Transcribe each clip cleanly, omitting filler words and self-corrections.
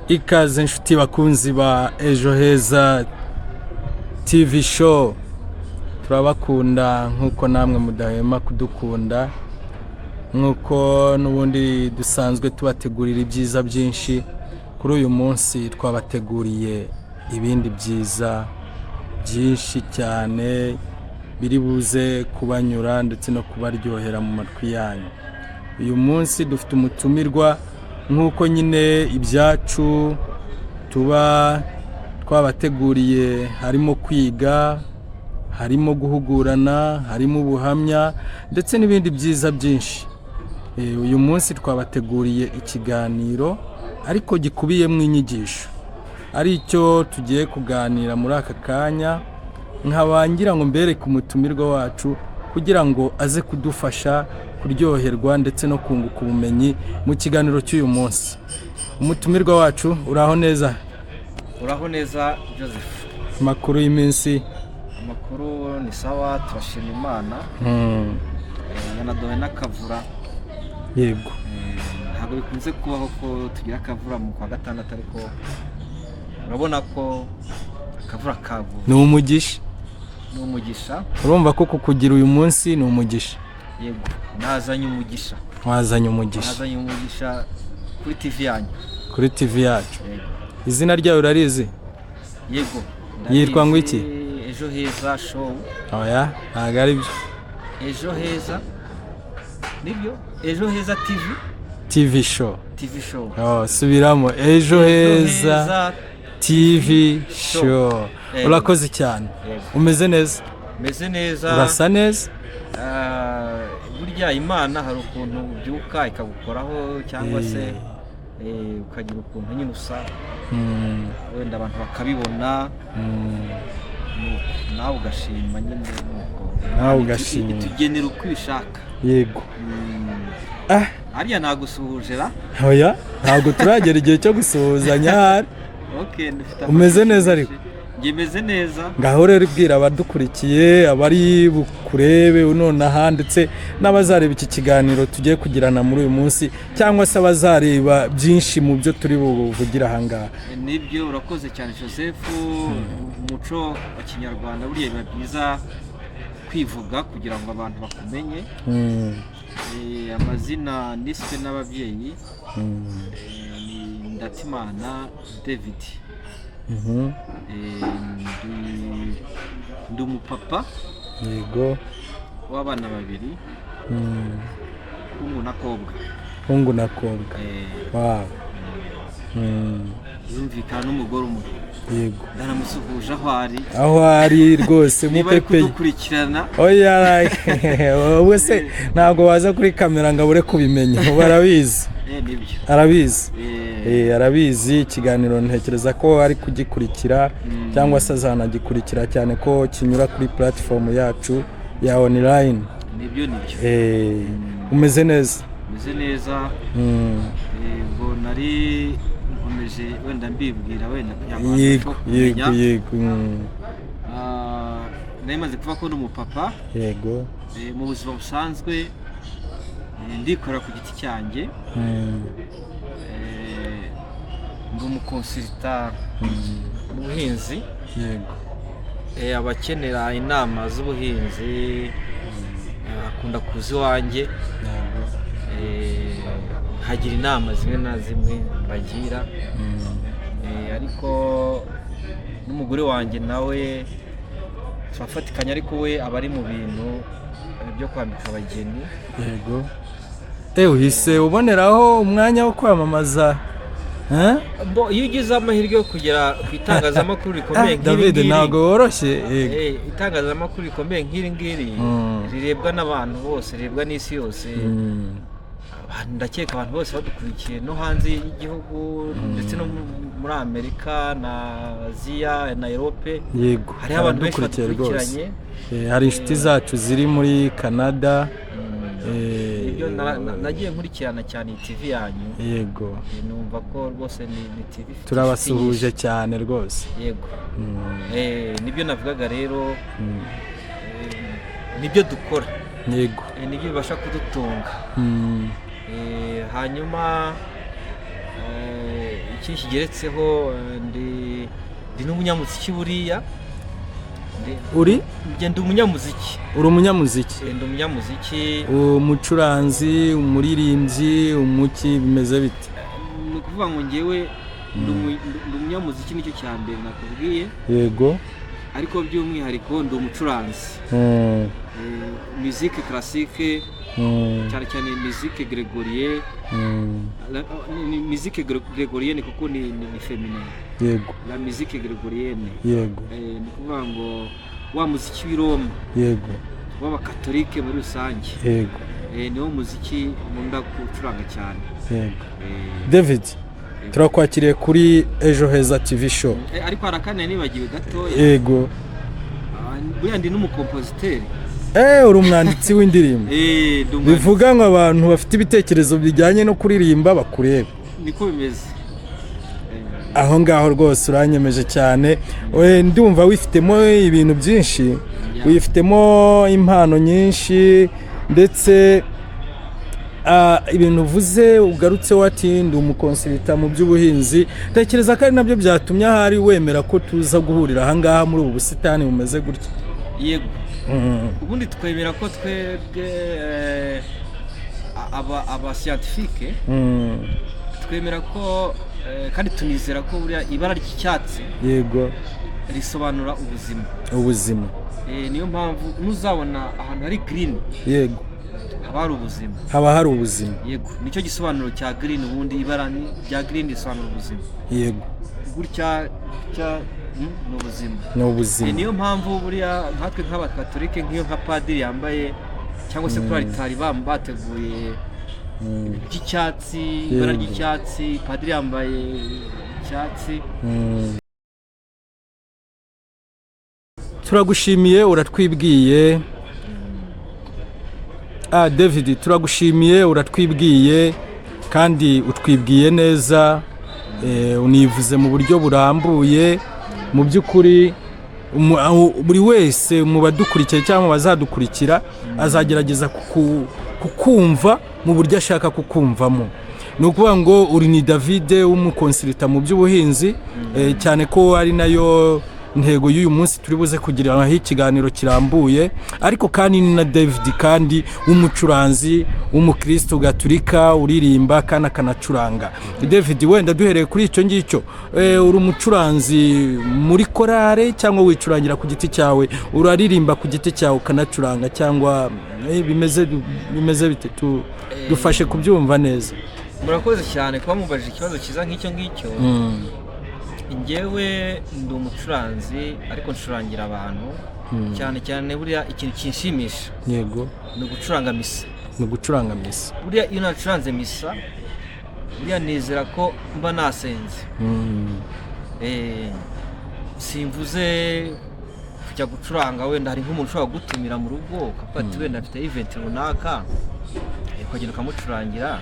Ikaze inshuti bakunzi ba Ejo Heza TV Show, turabakunda nk'uko namwe mudahwema kudukunda, nk'uko n'ubundi dusanzwe tubategurira ibyiza byinshi. Kuri uyu munsi twabateguriye ibindi byiza byinshi cyane biri buze kubanyura ndetse no kubaryohera mu matwi yanyu. Uyu munsi dufite umutumirwa, nk'uko nyine ibyacu tuba twabateguriye harimo kwiga, harimo guhugurana, harimo ubuhamya ndetse n'ibindi byiza byinshi. Uyu munsi twabateguriye ikiganiro ariko gikubiyemo inyigisho, ari cyo tugiye kuganira muri aka kanya. Nkaba ngira ngo mbereke umutumirwa wacu kugira ngo aze kudufasha kuryoherwa ndetse no kunguka ubumenyi mu kiganiro cy'uyu munsi. Umutumirwa wacu, uraho neza? Uraho neza, Joseph. Amakuru y'iminsi? Amakuru ni sawa, turashima Imana. Yanaduhaye n'akavura. Ntabwo bikunze kubaho ko tugira akavura mu kwa gatandatu, ariko urabona ko akavura kaguye. Ni umugisha. Ni umugisha. Urumva ko kukugira uyu munsi ni umugisha. Yego, nazanye umugisha. Wazanye umugisha. Nazanye umugisha kuri TV yanyu. Kuri TV yacu. Yego. Izina ryayo urarizi? Yego. Yitwa ngo Ndabizi. iki? Ejo Heza Show. Oya, ntabwo ari byo. Ejo Heza nibyo, Ejo Heza TV. TV Show. TV Show. Oh, subiramo: Ejo Heza TV Show. Urakoze cyane. Yego. Umeze neza? Meze neza. Urasa neza. Ah, burya Imana hari ukuntu ubyuka ikagukoraho, cyangwa se ukagira ukuntu nyine usa, wenda abantu bakabibona, nuko nawe ugashima nyine nuko. Nawe ugashima. Itugenera uko ibishaka. Yego. Ah. Hariya nagusuhuje ra? Oya, ntabwo turagera igihe cyo gusuhuzanya ahari. Okay, ndufite Umeze amakuru neza menshi. ariko? Njye meze neza. Ngaho rero ibwira abadukurikiye, abari bukurebe nonaha ndetse n'abazareba iki kiganiro tugiye kugirana muri uyu munsi, cyangwa se abazareba byinshi mu byo turi buvugire aha ngaha. Nibyo, urakoze cyane, Joseph. Umuco wa Kinyarwanda buriya biba byiza kwivuga kugira ngo abantu bakumenye. Amazina niswe n'ababyeyi ni Ndatimana David. Ndi umupapa w'abana babiri, hungu na kobwa. Hungu na kobwa. Wow. Yumvikana n'umugore umwe. Ndanamusuhuje aho ari. Aho ari rwose. Niba ari mupepeye. kudukurikirana. Oya, wowe se ntabwo waza kuri kamera ngo abure kubimenya? Ubu arabizi. Nibyo. Arabizi. Arabizi. Ikiganiro ntekereza ko ari kugikurikira cyangwa se azanagikurikira, cyane ko kinyura kuri platform yacu ya online. Nibyo, nibyo. Umeze neza? Meze neza. Ubwo nari nkomeje wenda mbibwira wenda kugira ngo abantu barusheho kumenya. Yego. Ah, nari maze kuvuga ko ndi umupapa. Mu buzima busanzwe ndikora ku giti cyanjye. Ndi umuconsultant mu buhinzi. Abakenera inama z'ubuhinzi akunda kuza iwanjye, nkagira inama zimwe na zimwe mbagira. Ariko n'umugore wanjye nawe turafatikanya, ariko we aba ari mu bintu byo kwambika abageni. Yego, uhise uboneraho umwanya wo kwamamaza, eh? Bo, iyo ugize amahirwe yo kugera ku itangazamakuru rikomeye Ah, nk'iri David, ngiri, ntabwo woroshye, yego. Itangazamakuru rikomeye nk'iri ngiri rirebwa n'abantu bose, rirebwa n'isi yose. Ndakeka abantu bose badukurikiye no hanze y'igihugu, ndetse no muri Amerika na Aziya na Europe, hariho abantu benshi baradukurikiye rwose. badukurikiranye. Hari inshuti zacu ziri muri Canada. Ibyo nagiye nkurikirana cyane iyi TV yanyu. Numva ko rwose ni TV ifite Turabasuhuje inshuti cyane rwose. nyinshi. Yego. Nibyo navugaga rero. Nibyo dukora. Nibyo bibasha kudutunga. Hanyuma Ikindi kigeretseho, ndi n'umunyamuziki buriya. Uri? Njye ndi umunyamuziki. Uri umunyamuziki? Ndi umunyamuziki. Umucuranzi, umuririmbyi, umuki, bimeze bite? Ni ukuvuga ngo njyewe ndi umunyamuziki, nicyo cya mbere nakubwiye. Ariko by'umwihariko ndi umucuranzi. Musique classique, cyane cyane musique grégorienne. Musique grégorienne kuko ni féminin. La musique grégorienne. Ni ukuvuga ngo wa muziki w'i Roma w'abakatolike muri rusange. Niwo muziki nkunda gucuranga cyane. David, turakwakiriye kuri Ejo Heza TV Show. Ariko hari akandi nibagiwe gatoya. Yego. Ah, buriya ndi n'umukompositeri. Uri umwanditsi w'indirimbo? Ndi umwanditsi. Bivuga ngo abantu bafite ibitekerezo bijyanye no kuririmba bakurebe? Niko bimeze. Aho ngaho rwose uranyemeje cyane. We, ndumva wifitemo ibintu byinshi, wifitemo impano nyinshi, ndetse ibintu uvuze ugarutse wati ndi umuconsultant mu by'ubuhinzi, tekereza ko ari nabyo byatumye ahari wemera ko tuza guhurira ahangaha muri ubu busitani bumeze gutya. Yego. Ubundi twemera ko twebwe aba scientifique twemera ko kandi tunizera ko buriya ibara ry'icyatsi risobanura ubuzima. Ubuzima. Niyo mpamvu nuzabona ahantu hari green haba hari ubuzima. Haba hari ubuzima. Yego, nicyo gisobanuro cya green. Ubundi ibara rya green risobanura ubuzima. Gutya gutya, ni ubuzima. Ni ubuzima. Niyo mpamvu buriya nkatwe nk'abakatolike, nk'iyo nka padiri yambaye cyangwa se kuri alitari bateguye by'icyatsi, ibara ry'icyatsi, padiri yambaye icyatsi. Turagushimiye, uratwibwiye. David, turagushimiye, uratwibwiye kandi utwibwiye neza, univuze mu buryo burambuye. Mu by'ukuri buri wese mu badukurikiye cyangwa mu bazadukurikira azagerageza kukumva mu buryo ashaka kukumvamo. Ni ukuvuga ngo uri ni David w'umuconsultant mu by'ubuhinzi, cyane ko ari nayo ntego y'uyu munsi turi buze kugira ikiganiro kirambuye, ariko kandi ni na David kandi w'umucuranzi w'umukristo gaturika uririmba kandi akanacuranga. David, wenda duhereye kuri icyo ngicyo, uri umucuranzi muri korale cyangwa wicurangira ku giti cyawe, uraririmba ku giti cyawe ukanacuranga, cyangwa bimeze bite? Dufashe kubyumva neza. Murakoze cyane kuba mubajije ikibazo cyiza nk'icyo ngicyo. Njyewe ndi umucuranzi, ariko ncurangira abantu cyane cyane. Buriya ikintu kinshimisha ni ugucuranga misa. Ni ugucuranga misa. Buriya iyo nacuranze misa, buriya nizera ko mba nasenze. Simvuze kujya gucuranga, wenda hari nk'umuntu ushobora gutumira mu rugo ukavuga ati wenda afite event runaka, ukagenda ukamucurangira.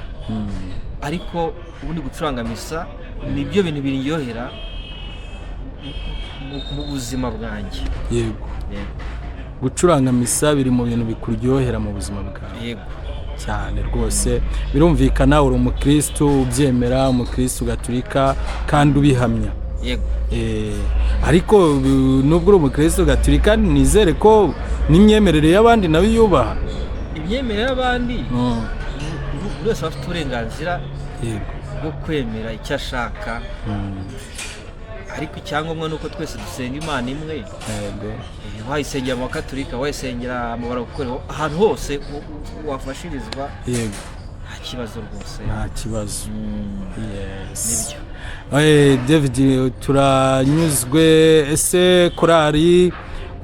Ariko ubundi gucuranga misa nibyo bintu biryohera mu buzima bwanjye. Yego. Gucuranga misa biri mu bintu bikuryohera mu buzima bwawe? Yego. Cyane rwose, birumvikana, uri umukristo ubyemera, umukristo gaturika kandi ubihamya. Yego. Ariko nubwo uri umukristo gaturika, nizere ko n'imyemerere y'abandi nayo yubaha. Imyemerere y'abandi, buri wese aba afite uburenganzira bwo kwemera icyo ashaka, ariko icyangombwa ni uko twese dusenga Imana imwe. Wayisengera mu Bakatolika, wayisengera mu barokore, ahantu hose wafashirizwa, nta kibazo rwose. Nta kibazo. Yes. Nibyo. David, turanyuzwe. Ese korali,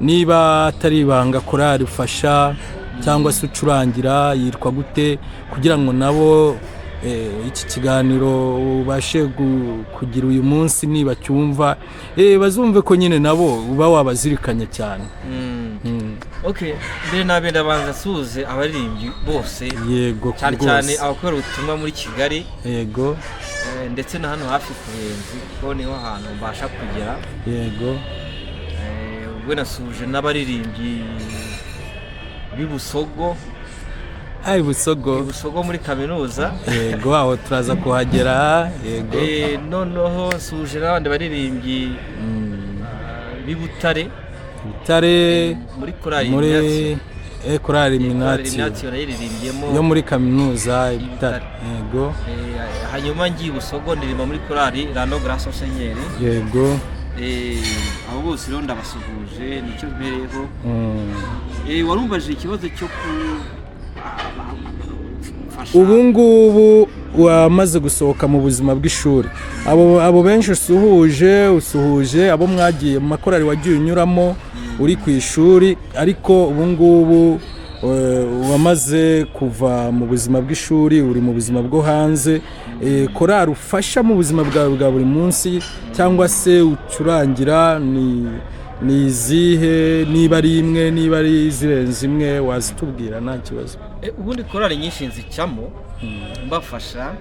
niba atari ibanga, korali ufasha cyangwa se ucurangira yitwa gute, kugira ngo nabo iki kiganiro ubashe kugira uyu munsi niba cyumva, bazumve ko nyine nabo uba wabazirikanye cyane? Okay, mbere na mbere ndabanza nsuhuze abaririmbyi bose, cyane cyane abakora ubutumwa muri Kigali, ndetse na hano hafi ku Ruyenzi, kuko niho hantu mbasha kugera. Ubwo nasuhuje n'abaririmbyi b'i Busogo. Ari Busogo. I Busogo muri kaminuza. Yego, aho turaza kuhagera, yego. Noneho nsuhuje n'abandi baririmbyi b'i Butare. Butare. Muri korali muri Iminatio. Korali Korali Iminatio. Iminatio nayiririmbyemo. Yo muri kaminuza i Butare. Butare. Yego. Hanyuma ngiye i Busogo ndirimba muri korali Rando Grace Senyeri. Yego. Abo bose rero ndabasuhuje, nicyo mpereyeho. Warumbajije ikibazo cyo ku mfasha. Ubu ngubu wamaze gusohoka mu buzima bw'ishuri, abo benshi usuhuje abo mwagiye mu makorali wagiye unyuramo uri ku ishuri, ariko ubu ngubu wamaze kuva mu buzima bw'ishuri, uri mu buzima bwo hanze. Korali ufasha mu buzima bwawe bwa buri munsi cyangwa se ucurangira ni izihe? Niba ari imwe, niba ari izirenze imwe, wazitubwira nta kibazo. Ubundi korali nyinshi nzicamo mbafasha,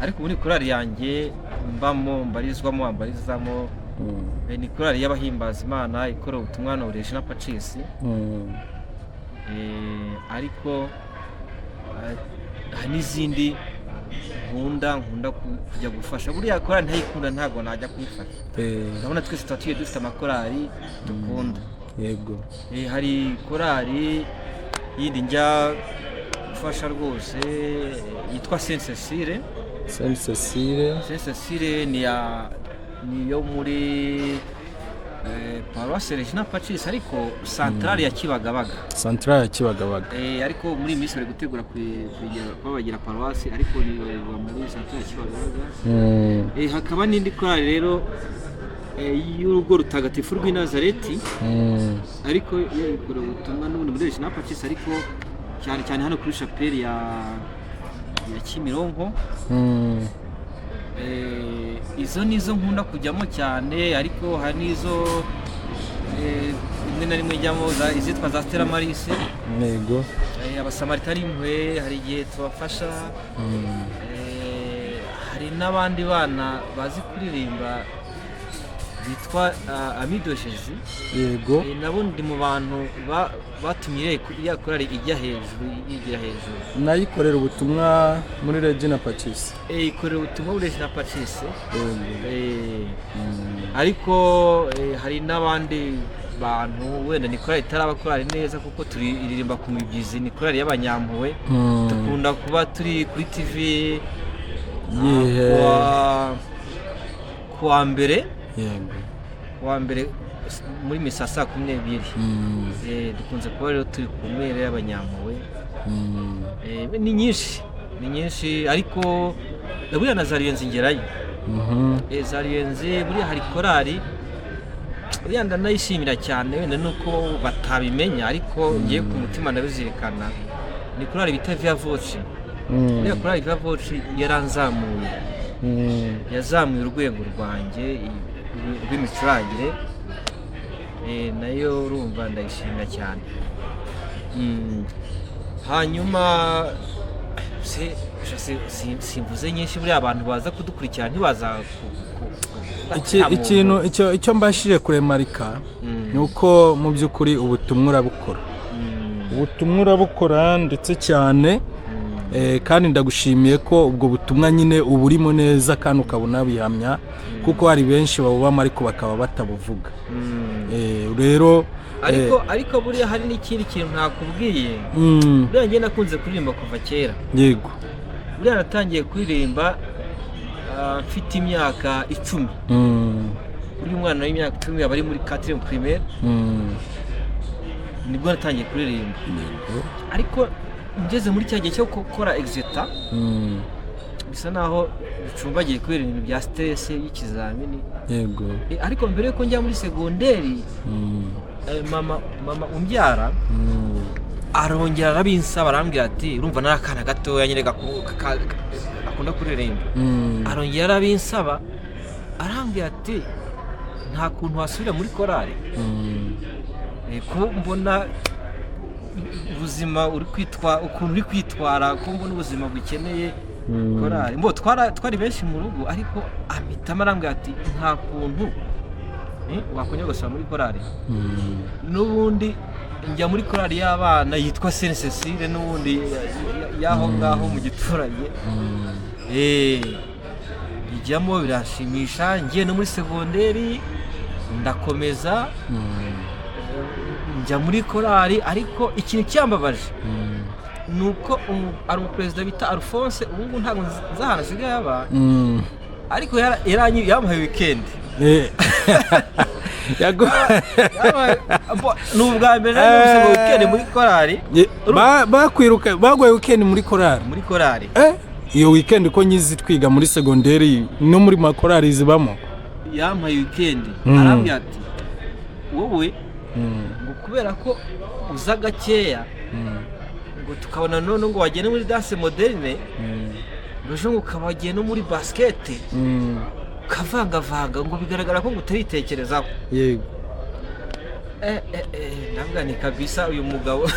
ariko ubundi korali yanjye mbamo, mbarizwamo, mbarizamo, ni korali y'abahimbaza Imana ikorera ubutumwa na Regina Pacis. Ariko hari n'izindi nkunda kujya gufasha. Buriya korali ntayikunda ntabwo najya kuyifasha. Urabona twese tuba tugiye dufite amakorali dukunda. Yego. Hari korali yindi njya gufasha rwose yitwa Saint Cecile. Saint Cecile. Saint Cecile ni iyo muri Paroisse Regina Pacis, ariko centrale ya Kibagabaga. Centrale ya Kibagabaga. Ariko muri iyi minsi bari gutegura kubabagira paruwasi, ariko ni muri centrale ya Kibagabaga. Hakaba n'indi korali rero y'urugo rutagatifu rw'i Nazareti, ariko yo ikora ubutumwa n'ubundi muri Regina Pacis, ariko cyane cyane hano kuri chapelle ya Kimironko. Izo nizo nkunda kujyamo cyane, ariko hari n'izo rimwe na rimwe njyamo izitwa za Stella Maris. Yego. Abasamaritani b'impuhwe hari igihe tubafasha. Hari n'abandi bana bazi kuririmba bitwa Amido Jezi. Yego. Nabo ndi mu bantu batumye iriya korali ijya hejuru, yigira hejuru. Nayikorera ubutumwa muri Regina Pacis. Ikorera ubutumwa muri Regina Pacis. Yego. Ariko hari n'abandi bantu, wenda ni korali itaraba korali neza kuko turi iririmba ku mibyizi, ni korali y'abanyampuhwe. Dukunda kuba turi kuri TV Yihe? Kuwa mbere. Yego. Kuwa mbere muri misa saa 12. Dukunze kuba rero turi kumwe rero y'abanyampuhwe. Ni nyinshi, ni nyinshi, ariko buriya na za Ruyenzi ngerayo. Za Ruyenzi buriya hari korali, buriya ndanayishimira cyane, wenda nuko batabimenya, ariko ngiye ku mutima ndabizirikana, ni korali bita Via Voce. Buriya korali Via Voce yaranzamuye, yazamuye urwego rwanjye rw'imicurangire. Nayo urumva ndayishimira cyane. Hanyuma simvuze nyinshi, buriya abantu baza kudukurikira ntibaza Ikintu icyo mbashije kuremarika ni uko mu by'ukuri ubutumwa urabukora, ubutumwa urabukora ndetse cyane. Kandi ndagushimiye ko ubwo butumwa nyine uburimo neza kandi ukaba unabihamya, kuko hari benshi babubamo ariko bakaba batabuvuga. Rero Ariko buriya hari n'ikindi kintu ntakubwiye. Buriya njye nakunze kuririmba kuva kera. Yego. Buriya natangiye kuririmba mfite imyaka 10. Burya umwana w'imyaka 10 aba ari muri quatrième primaire. Nibwo natangiye kuririmba. Yego. Ariko ngeze muri cya gihe cyo gukora exeta, bisa naho bicumbagiye kubera ibintu bya stress y'ikizamini. Yego. Ariko mbere yuko njya muri segonderi, mama umbyara arongera arabinsaba, arambwira ati, urumva nari akana gatoya nyine gakunda kuririmba. Arongera arabinsaba, arambwira ati nta kuntu wasubira muri korali? Ko mbona ubuzima uri kwitwa, ukuntu uri kwitwara, ko mbona ubuzima bukeneye korali. Mbo twari benshi mu rugo, ariko ampitamo, arambwira ati nta kuntu wakongera ugasubira muri korali? N'ubundi Njya muri korali y'abana yitwa Sainte Cecile n'ubundi y'aho ngaho mu giturage. Njyamo biranshimisha, ngiye no muri segonderi ndakomeza njya muri korali. Ariko ikintu cyambabaje ni uko ari umuperezida bita Alphonse, ubu ngubu ntabwo nzi ahantu asigaye aba, ariko yampaye weekend. Ni ubwa mbere nari numvise ngo weekend muri korali. Bakwiruka baguhaye weekend muri korali? Muri korali. Iyo weekend ko nyizi twiga muri segonderi, no muri makorali zibamo. Yampaye weekend, arambwira ati: "Wowe," ngo, "kubera ko uza gakeya," ngo, "tukabona none ngo wagenda muri danse moderne, ngo ejo ngo ukaba wagiye no muri basket, ukavangavanga," ngo, "bigaragara ko ngo utaritekerezaho." Ndavuga ni kabisa uyu mugabo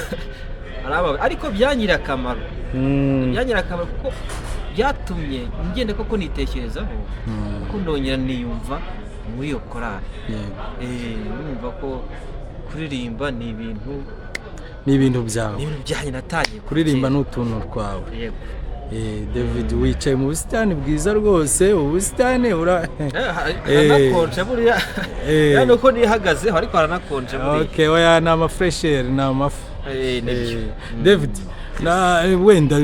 arababaye, ariko byangiriye akamaro. Byangiriye akamaro kuko byatumye ngenda koko nitekerezaho, kuko ndongera niyumva muri iyo korali. Numva ko kuririmba ni ibintu Ni ibintu byawe. Ni ibintu byanjye natangiye kuva Kuririmba kera. ni utuntu twawe. Yego. David, wicaye mu busitani bwiza rwose, ubusitani ura Haranakonje buriya. Ya nuko nihagazeho, ariko haranakonje buriya. Okay, oya, ni amafuresheri, ni amafu. Nibyo. David, na wenda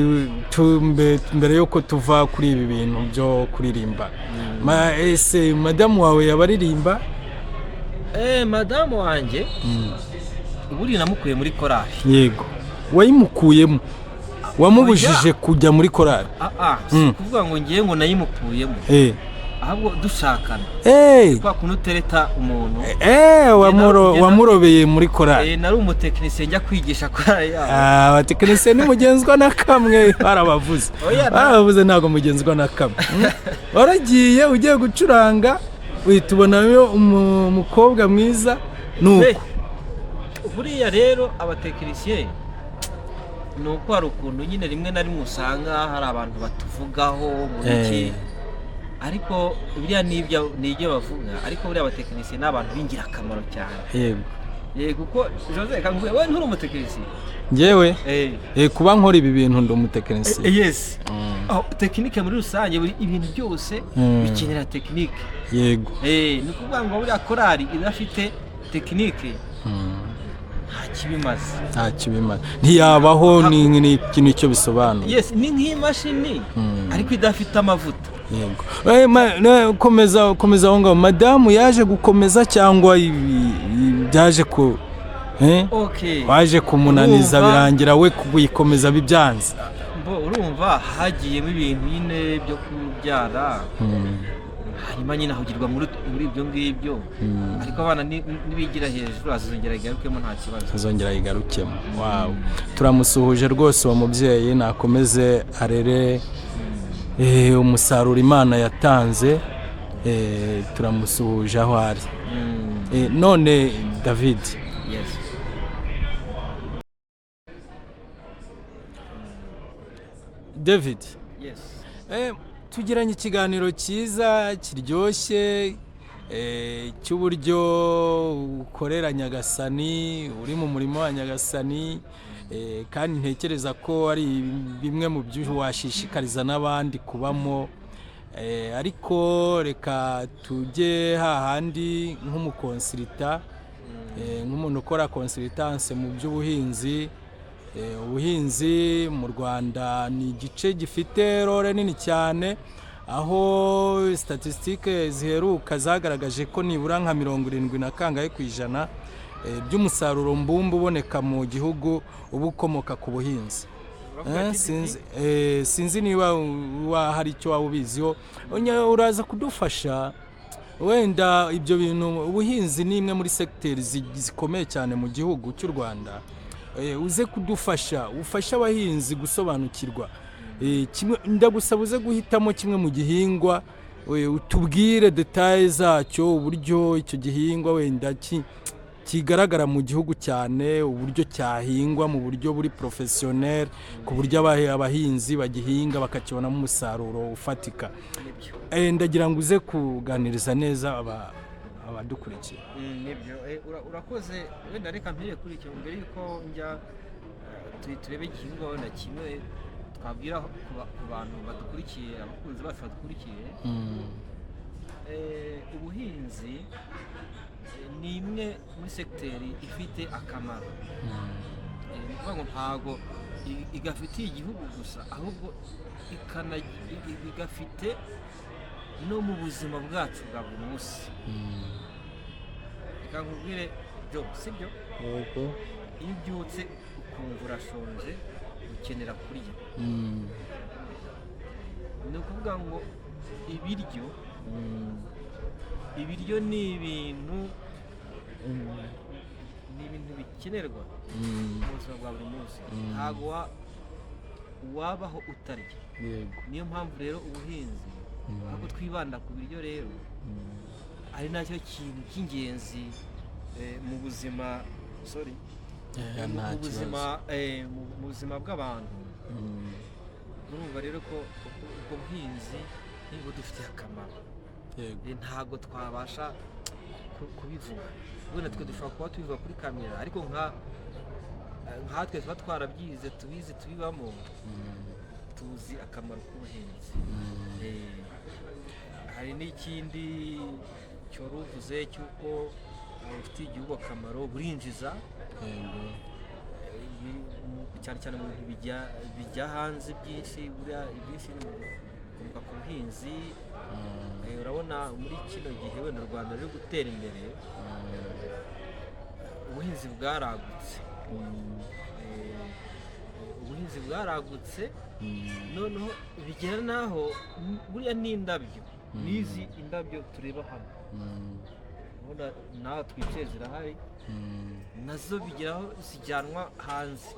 mbere yuko tuva kuri ibi bintu byo kuririmba, ese madamu wawe yabaririmba? Madamu wanjye buriya namukuye muri korali. Yego, wayimukuyemo? Wamubujije kujya muri korali? Ah ah, si ukuvuga ngo ngiye ngo nayimukuyemo, ahubwo dushakana, kwa kuntu utereta umuntu. Wamurobeye muri korali. Nari umutekinisiye njya kwigisha korali yabo. Ah, abatekinisiye ntimugenzwa na kamwe, barabavuze. Oya, Barabavuze, ntabwo mugenzwa na kamwe. Waragiye ugiye gucuranga, uhita ubonayo umukobwa mwiza nuko. Buriya rero abatekinisiye ni uko hari ukuntu nyine rimwe na rimwe usanga hari abantu batuvugaho mu biki, ariko buriya ni ibyo bavuga, ariko buriya abatekinisiye ni abantu b'ingirakamaro cyane. Kuko Jose, reka nkubwire, wowe nturi umutekinisiye? Njyewe? Kuba nkora ibi bintu, ndi umutekinisiye. Yes. Oh, tekinike muri rusange, buri ibintu byose bikenera tekinike. Ni ukuvuga ngo buriya korali idafite tekinike nta kibimaze. Nta kibimaze, ntiyabaho, ni ikintu icyo bisobanuye. Yes, ni nk'imashini ariko idafite amavuta. Yego. Komeza, komeza aho ngaho. Madamu yaje gukomeza cyangwa byaje ku Okay. Waje kumunaniza, birangira we kuyikomeza bibyanze? Mbo urumva hagiyemo ibintu nyine byo kubyara, hanyuma nyine ahugirwa muri ibyo ngibyo, ariko abana nibigira hejuru azongera igarukemo, nta kibazo. Azongera yigarukemo. Wow, turamusuhuje rwose uwo mubyeyi, nakomeze arere umusaruro Imana yatanze. Turamusuhuje aho ari. None David, Yes. David, Yes. tugiranye ikiganiro cyiza kiryoshye, cy'uburyo ukorera Nyagasani, uri mu murimo wa Nyagasani, kandi ntekereza ko ari bimwe mu byo washishikariza n'abandi kubamo. Ariko reka tujye hahandi nk'umuconsultant, nk'umuntu ukora consultance mu by'ubuhinzi. Ubuhinzi mu Rwanda ni igice gifite role nini cyane, aho statisitike ziheruka zagaragaje ko nibura nka 70 na kangahe ku ijana by'umusaruro mbumbe uboneka mu gihugu uba ukomoka ku buhinzi. Sinzi niba hari icyo waba ubiziho. Uraza kudufasha wenda ibyo bintu. Ubuhinzi ni imwe muri segiteri zikomeye cyane mu gihugu cy'u Rwanda. Uze kudufasha, ufashe abahinzi gusobanukirwa. Kimwe ndagusaba, uze guhitamo kimwe mu gihingwa, utubwire détails zacyo, uburyo icyo gihingwa wenda kigaragara mu gihugu cyane, uburyo cyahingwa mu buryo buri professionnel, ku buryo abahinzi bagihinga bakakibonamo umusaruro ufatika. Ndagira ngo uze kuganiriza neza abadukurikiye. Nibyo. Urakoze. Wenda reka mpere kuri icyo mbere yuko njya turebe igihingwa wenda kimwe twabwira ku bantu badukurikiye, abakunzi bacu badukurikiye. Ubuhinzi ni imwe muri segiteri ifite akamaro. Ni ukuvuga ngo ntago igafitiye igihugu gusa, ahubwo igafite no mu buzima bwacu bwa buri munsi. Reka nkubwire byo, sibyo? Yego. Iyo ubyutse ukumva urashonje, ukenera kurya. Ni ukuvuga ngo ibiryo ni ibintu bikenerwa mu buzima bwa buri munsi. Ntabwo wabaho utarya. Niyo mpamvu rero ubuhinzi, ahubwo twibanda ku biryo rero, ari nacyo kintu cy'ingenzi mu buzima, sorry, Nta mu buzima kibazo. Mu buzima bw'abantu. Urumva rero ko ubwo buhinzi budufitiye akamaro. Ntabwo twabasha kubivuga. Wenda twe dushobora kuba tubivuga kuri kamera, ariko nkatwe tuba twarabyize, tubizi, tubibamo, tuzi akamaro k'ubuhinzi. Hari n'ikindi cyari uvuze cy'uko bufitiye igihugu akamaro, burinjiza. Cyane cyane mu bintu bijya hanze byinshi. Buriya ibyinshi ni mu bikomoka ku buhinzi. Urabona muri kino gihe wenda u Rwanda ruri gutera imbere, ubuhinzi bwaragutse. Ubuhinzi bwaragutse, noneho bigera n'aho buriya n'indabyo, n'izi indabyo tureba hano, urabona naho twicaye zirahari, nazo bigeraho zijyanwa hanze.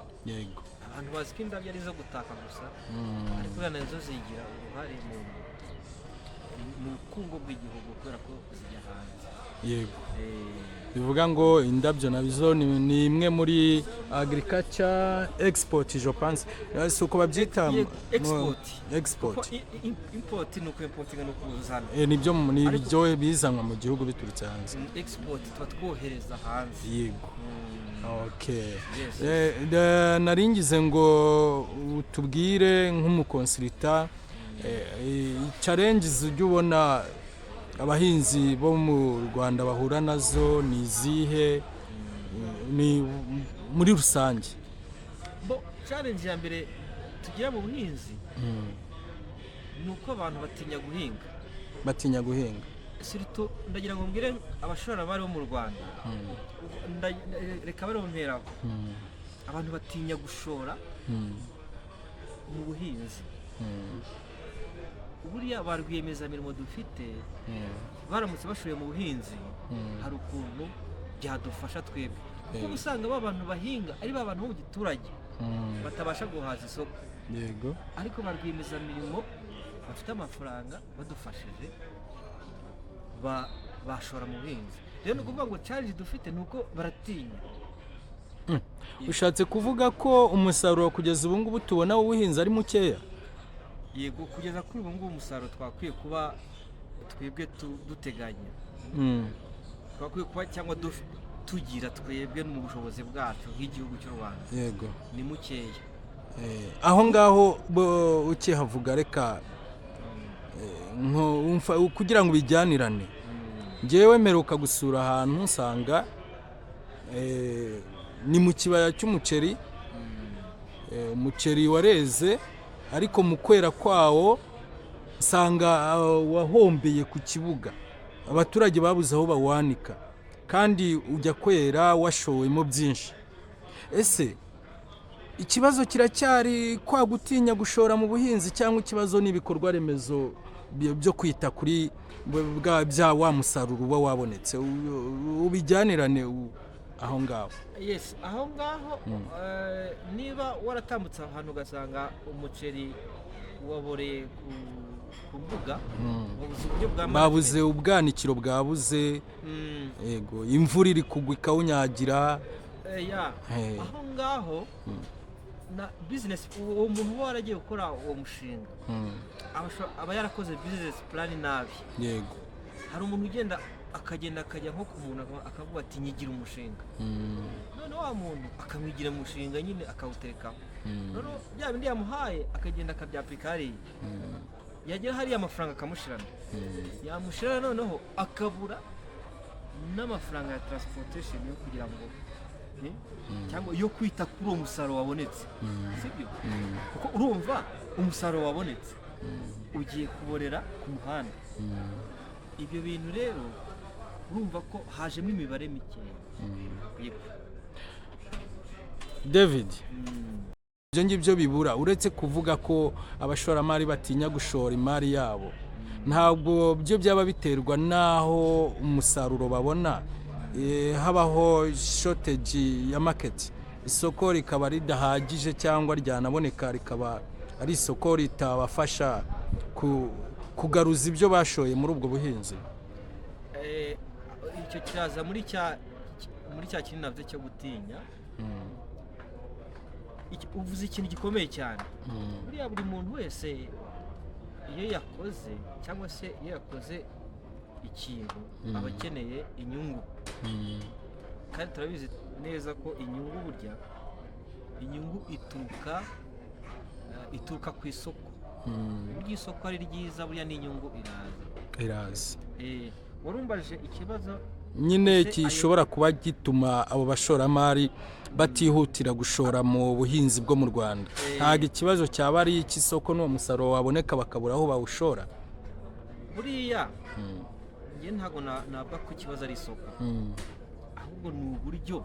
Abantu bazi ko indabyo ari izo gutaka gusa, ariko buriya nazo zigira uruhare mu bukungu bw'igihugu kubera ko zijya hanze. Bivuga ngo indabyo nazo ni imwe muri agriculture export, je pense. Si uko babyita? Yego, export. Export. Kuko import ni uku-importinga, ni ukuzana. Nibyo, ni ibyo bizanwa mu gihugu biturutse hanze. Export tuba twohereza hanze. Yego. Okay. Yes. Naringize ngo utubwire nk'umu consultant, challenges ujya ubona abahinzi bo mu Rwanda bahura nazo ni izihe, ni muri rusange? Bo, challenge ya mbere tugira mu buhinzi ni uko abantu batinya guhinga. Batinya guhinga. Surtout ndagira ngo mbwire abashoramari bo mu Rwanda, reka bari mperaho. Abantu batinya gushora mu buhinzi. Buriya ba rwiyemezamirimo dufite, baramutse bashoye mu buhinzi, hari ukuntu byadufasha twebwe, kuko uba usanga ba bantu bahinga ari ba bantu bo mu giturage batabasha guhaza isoko. Ariko ba rwiyemezamirimo bafite amafaranga badufashije bashora mu buhinzi. Rero ni ukuvuga ngo challenge dufite ni uko baratinya. Ushatse kuvuga ko umusaruro kugeza ubu ngubu tubona w'ubuhinzi ari mukeya? Yego, kugeza kuri ubu ngubu umusaruro twakwiye kuba twebwe duteganya, twakwiye kuba cyangwa tugira twebwe mu bushobozi bwacu nk'igihugu cy'u Rwanda ni mukeya. Aho ngaho bo ukihavuga, reka kugira ngo bijyanirane, ngewe mperuka gusura ahantu nsanga ni mu kibaya cy'umuceri. Umuceri wareze, ariko mu kwera kwawo nsanga wahombeye ku kibuga, abaturage babuze aho bawanika, kandi ujya kwera washowemo byinshi. Ese ikibazo kiracyari kwa gutinya gushora mu buhinzi, cyangwa ikibazo ni ibikorwa remezo byo kwita kuri bwa bya wa musaruro uba wabonetse? Ubijyanirane aho ngaho. Yes, aho ngaho, niba waratambutse ahantu ugasanga umuceri waboreye ku mbuga, wabuze uburyo bwa Babuze ubwanikiro, bwabuze. Yego, imvura iri kugwa ikawunyagira. Ya. Aho ngaho na business, uwo muntu uba waragiye gukora uwo mushinga aba yarakoze business plan nabi. Hari umuntu ugenda Akagenda akajya nko ku muntu akavuga ati: "Nyigira umushinga." Noneho wa muntu akamwigira umushinga nyine, akawuterekaho. Noneho bya bindi yamuhaye akagenda akabyapurika hariya. Yagera hariya amafaranga akamushirana. Yamushirana, noneho akabura n'amafaranga ya transportation yo kugira ngo cyangwa yo kwita kuri uwo musaruro wabonetse, sibyo? Kuko urumva umusaruro wabonetse ugiye kuborera ku muhanda. Ibyo bintu rero urumva ko hajemo imibare mikeya. Yego. David, ibyo ngibyo bibura, uretse kuvuga ko abashoramari batinya gushora imari yabo, ntabwo byo byaba biterwa n'aho umusaruro babona habaho shortage ya market, isoko rikaba ridahagije cyangwa ryanaboneka rikaba ari isoko ritabafasha kugaruza ibyo bashoye muri ubwo buhinzi? Icyo kiraza muri cya kintu navuze cyo gutinya. Uvuze ikintu gikomeye cyane. Buriya buri muntu wese iyo yakoze, cyangwa se iyo yakoze ikintu, aba akeneye inyungu. Kandi turabizi neza ko inyungu, burya inyungu ituruka ku isoko. Burya isoko ari ryiza, burya n'inyungu iraza. Iraza. Warumbajije ikibazo. Nyine Ese gishobora kuba gituma abo bashoramari batihutira gushora mu buhinzi bwo mu Rwanda, ntabwo ikibazo cyaba ari icy'isoko n'uwo musaruro waboneka bakabura aho bawushora? Buriya njye ntabwo navuga ko ikibazo ari isoko, ahubwo ni uburyo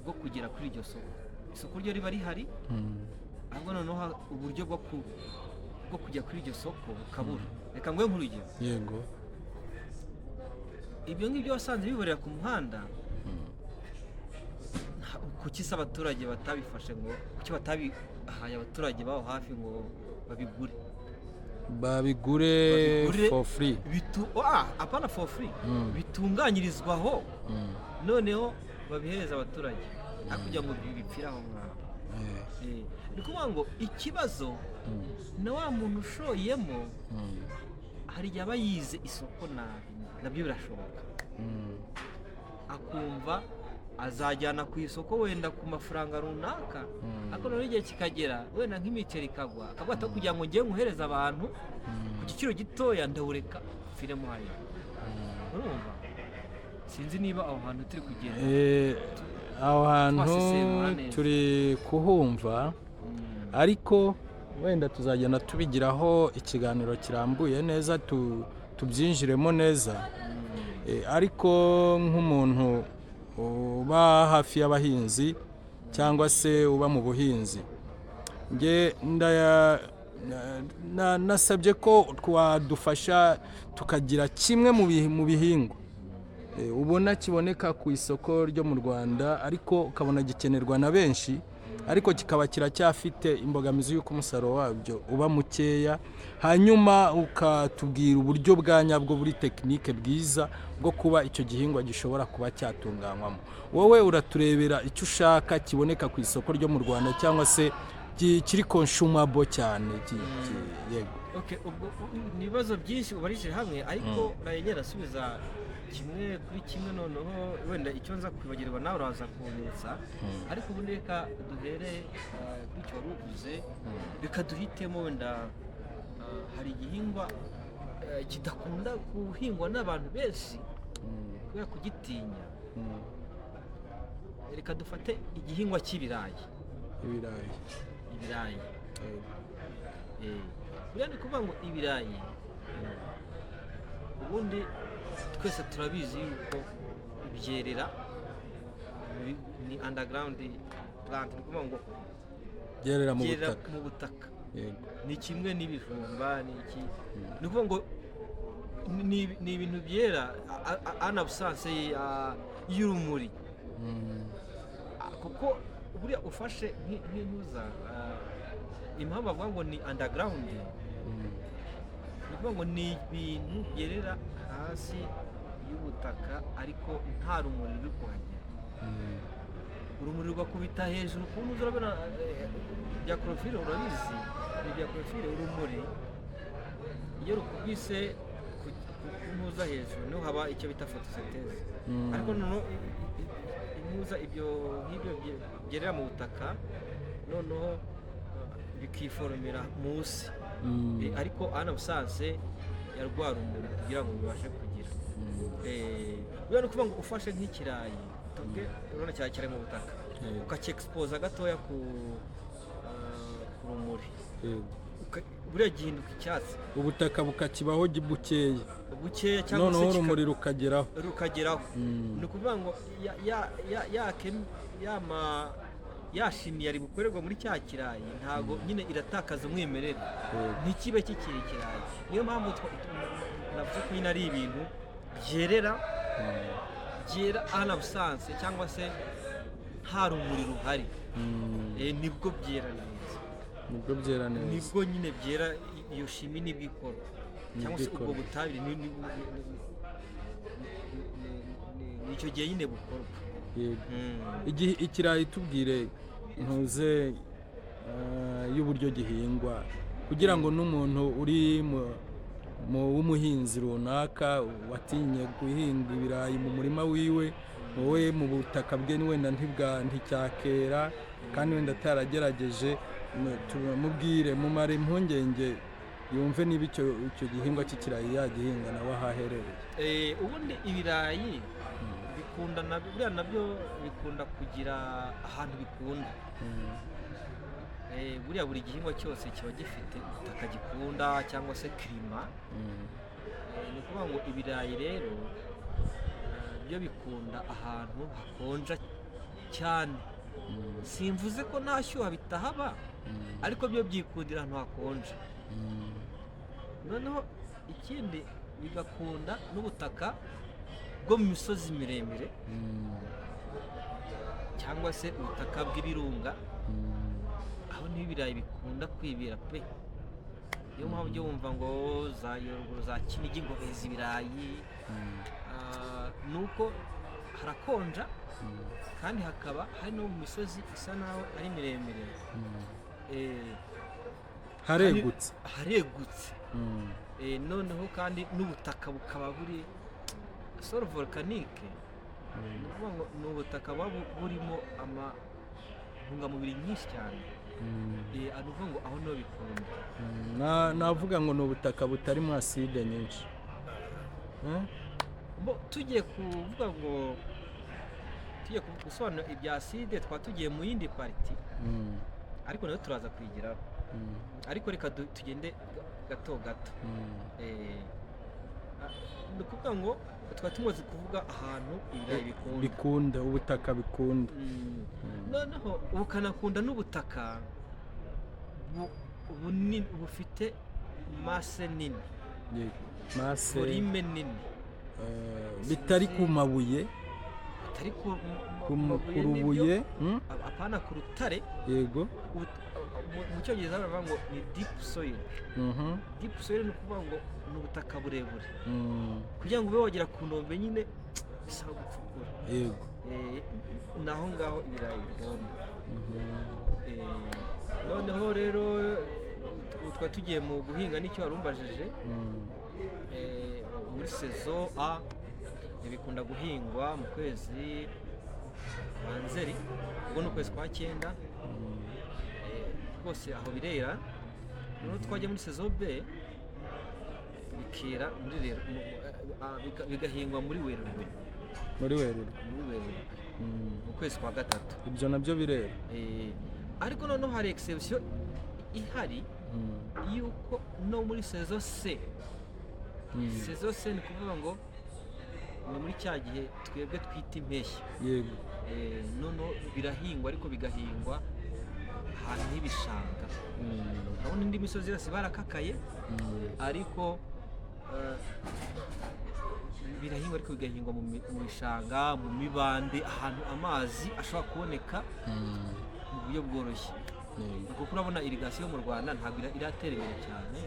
bwo kugera kuri iryo soko. Isoko ryo riba rihari, ahubwo noneho uburyo bwo kujya kuri iryo soko bukabura. Reka nguhe nk'urugero. Yego. Ibyo ngibyo wasanze biborera ku muhanda, kuki se abaturage batabifashe, ngo kuki batabihaye abaturage baho hafi ngo babigure? Babigure. Babigure. For free. Apana for free, bitunganyirizwa aho, noneho babihereza abaturage aho kugira ngo bipfire aho ngaho. Ni ukuvuga ngo ikibazo na wa muntu ushoyemo, hari igihe aba yize isoko nabi, nabyo birashoboka, akumva azajyana ku isoko wenda ku mafaranga runaka, ariko noneho igihe kikagera wenda nk'imiceri ikagwa, akavuga ati: "Kugira ngo njye nkohereze abantu ku giciro gitoya, ndawureka upfiremo hariya." Urumva, sinzi niba aho hantu turi kugenda. Aho hantu Twasesengura neza. turi kuhumva, ariko wenda tuzagenda tubigiraho ikiganiro kirambuye neza, tubyinjiremo neza. Ariko nk'umuntu uba hafi y'abahinzi cyangwa se uba mu buhinzi, nge nasabye ko twadufasha tukagira kimwe mu bihingwa ubona kiboneka ku isoko ryo mu Rwanda, ariko ukabona gikenerwa na benshi, ariko kikaba kiracyafite imbogamizi y'uko umusaruro wabyo uba mukeya, hanyuma ukatubwira uburyo bwa nyabwo buri technique bwiza bwo kuba icyo gihingwa gishobora kuba cyatunganywamo. Wowe uraturebera icyo ushaka kiboneka ku isoko ryo mu Rwanda cyangwa se kiri consumable cyane, yego. Okay, ubwo ni ibibazo byinshi ubarishije hamwe, ariko uragenda asubiza kimwe kuri kimwe. Noneho wenda icyo nza kwibagirwa nawe uraza kunyibutsa, ariko ubundi reka duhere kuri icyo wari uvuze. Reka duhitemo wenda, hari igihingwa kidakunda guhingwa n'abantu benshi kubera kugitinya. Reka dufate igihingwa cy'ibirayi. Ibirayi. Ibirayi. Buriya ni ukuvuga ngo ibirayi ubundi twese turabizi yuko byerera ni underground plant, ni ukuvuga ngo byerera mu byerera butaka. Mu butaka. Yego. Ni kimwe n'ibijumba, ni iki, ni ukuvuga ngo ni ibintu byera en absence y'urumuri. Kuko buriya ufashe nk'intuza, impamvu bavuga ngo ni underground, ni ukuvuga ngo ni ibintu byerera hasi y'ubutaka ariko nta rumuri ruri kuhagera. Urumuri rugakubita hejuru ku ntuza. Urabona bya chlorophylle, urabizi, ni bya chlorophylle. Urumuri iyo rukubise ku ku ntuza hejuru niho haba icyo bita photosynthèse. Ariko noneho intuza, ibyo nk'ibyo byerera mu butaka, noneho bikiforomera munsi. Ariko en absence ya rwa rumuri kugira ngo bibashe kugira. Buriya ni ukuvuga ngo ufashe nk'ikirayi, tuvuge urabona cya kiri mu butaka, ukacyexposa gatoya ku rumuri, buriya gihinduka icyatsi. Ubutaka bukakibaho bukeya. Bukeya cyangwa se Noneho urumuri rukageraho. Rukageraho. Ni ukuvuga ngo ya ma ya chimie yari bukorerwa muri cya kirayi ntago nyine iratakaza umwimerere, ntikibe kikiri ikirayi. Niyo mpamvu navuze ko nyine ari ibintu byerera, byera en absence cyangwa se nta rumuri ruhari. Nibwo byera neza. Nibwo byera neza. Nibwo nyine byera, iyo chimie nibwo ikorwa cyangwa se Nibwo ubwo ikorwa. butabire ni icyo gihe nyine bukorwa. Igihe ikirayi, tubwire ntuze y'uburyo gihingwa kugira ngo n'umuntu uri mu w'umuhinzi runaka watinye guhinga ibirayi mu murima wiwe, wowe mu butaka bwe ni wenda nticyakera kandi wenda ataragerageje, mubwire mumare impungenge, yumve niba icyo gihingwa cy'ikirayi yagihinga nawe aho aherereye. Ubundi ibirayi bikunda buriya nabyo bikunda kugira ahantu bikunda. Buriya buri gihingwa cyose kiba gifite ubutaka gikunda cyangwa se climat. Ni ukuvuga ngo ibirayi rero byo bikunda ahantu hakonja cyane. Simvuze ko nta shyuha bitahaba, ariko byo byikundira ahantu hakonja. Noneho ikindi, bigakunda n'ubutaka bwo mu misozi miremire cyangwa se ubutaka bw'ibirunga. Aho niho ibirayi bikunda kwibira pe. Niyo mpamvu ujya wumva ngo za Yoruguru, za Kinigi ngo beza ibirayi. Ni uko harakonja kandi hakaba hari no mu misozi isa naho ari miremire. Haregutse. Haregutse. Noneho kandi n'ubutaka bukaba buri sol volcanique, ni ukuvuga ngo ni ubutaka buba burimo ama intungamubiri nyinshi cyane. Ni ukuvuga ngo aho niho bikunda. Navuga ngo ni ubutaka butarimo acide nyinshi. Eh? Bo, tugiye kuvuga ngo tugiye gusobanura ibya acide, twaba tugiye mu yindi partie, ariko nayo turaza kuyigeraho. Ariko reka tugende gato gato. Ni ukuvuga ngo twaba tumaze kuvuga ahantu ibirayi bikunda. Bikunda, ubutaka bikunda. Noneho bukanakunda n'ubutaka bunini, bufite masse nini. Yego. Masse. Volume nini. Bitari ku mabuye. Atari ku Ku mabuye. Ku rubuye. Nibyo, apana ku rutare. Mu Cyongereza baravuga ngo ni deep soil. Deep soil ni ukuvuga ngo ni ubutaka burebure. Kugira ngo ube wagera ku nkombe nyine bisaba gucukura. Ni aho ngaho ibirayi bikunda. Noneho rero ubu twari tugiye mu guhinga, n'icyo warumbajije. Muri saison A bikunda guhingwa mu kwezi kwa Nzeri, ubwo ni ukwezi kwa cyenda. Rwose aho birera. Noneho twajya muri saison B, bikera muri rero bigahingwa muri Werurwe. Muri Werurwe. Muri Werurwe, mu kwezi kwa gatatu. Ibyo nabyo birera. Ariko noneho hari exception ihari yuko no muri saison C. Saison C ni ukuvuga ngo ni muri cya gihe twebwe twita impeshyi. Noneho birahingwa, ariko bigahingwa ahantu h'ibishanga. Urabona indi misozi yose barakakaye, ariko birahingwa, ariko bigahingwa mu bishanga, mu mibande, ahantu amazi ashobora kuboneka mu buryo bworoshye. Kuko urabona irrigation mu Rwanda ntabwo iratera imbere cyane.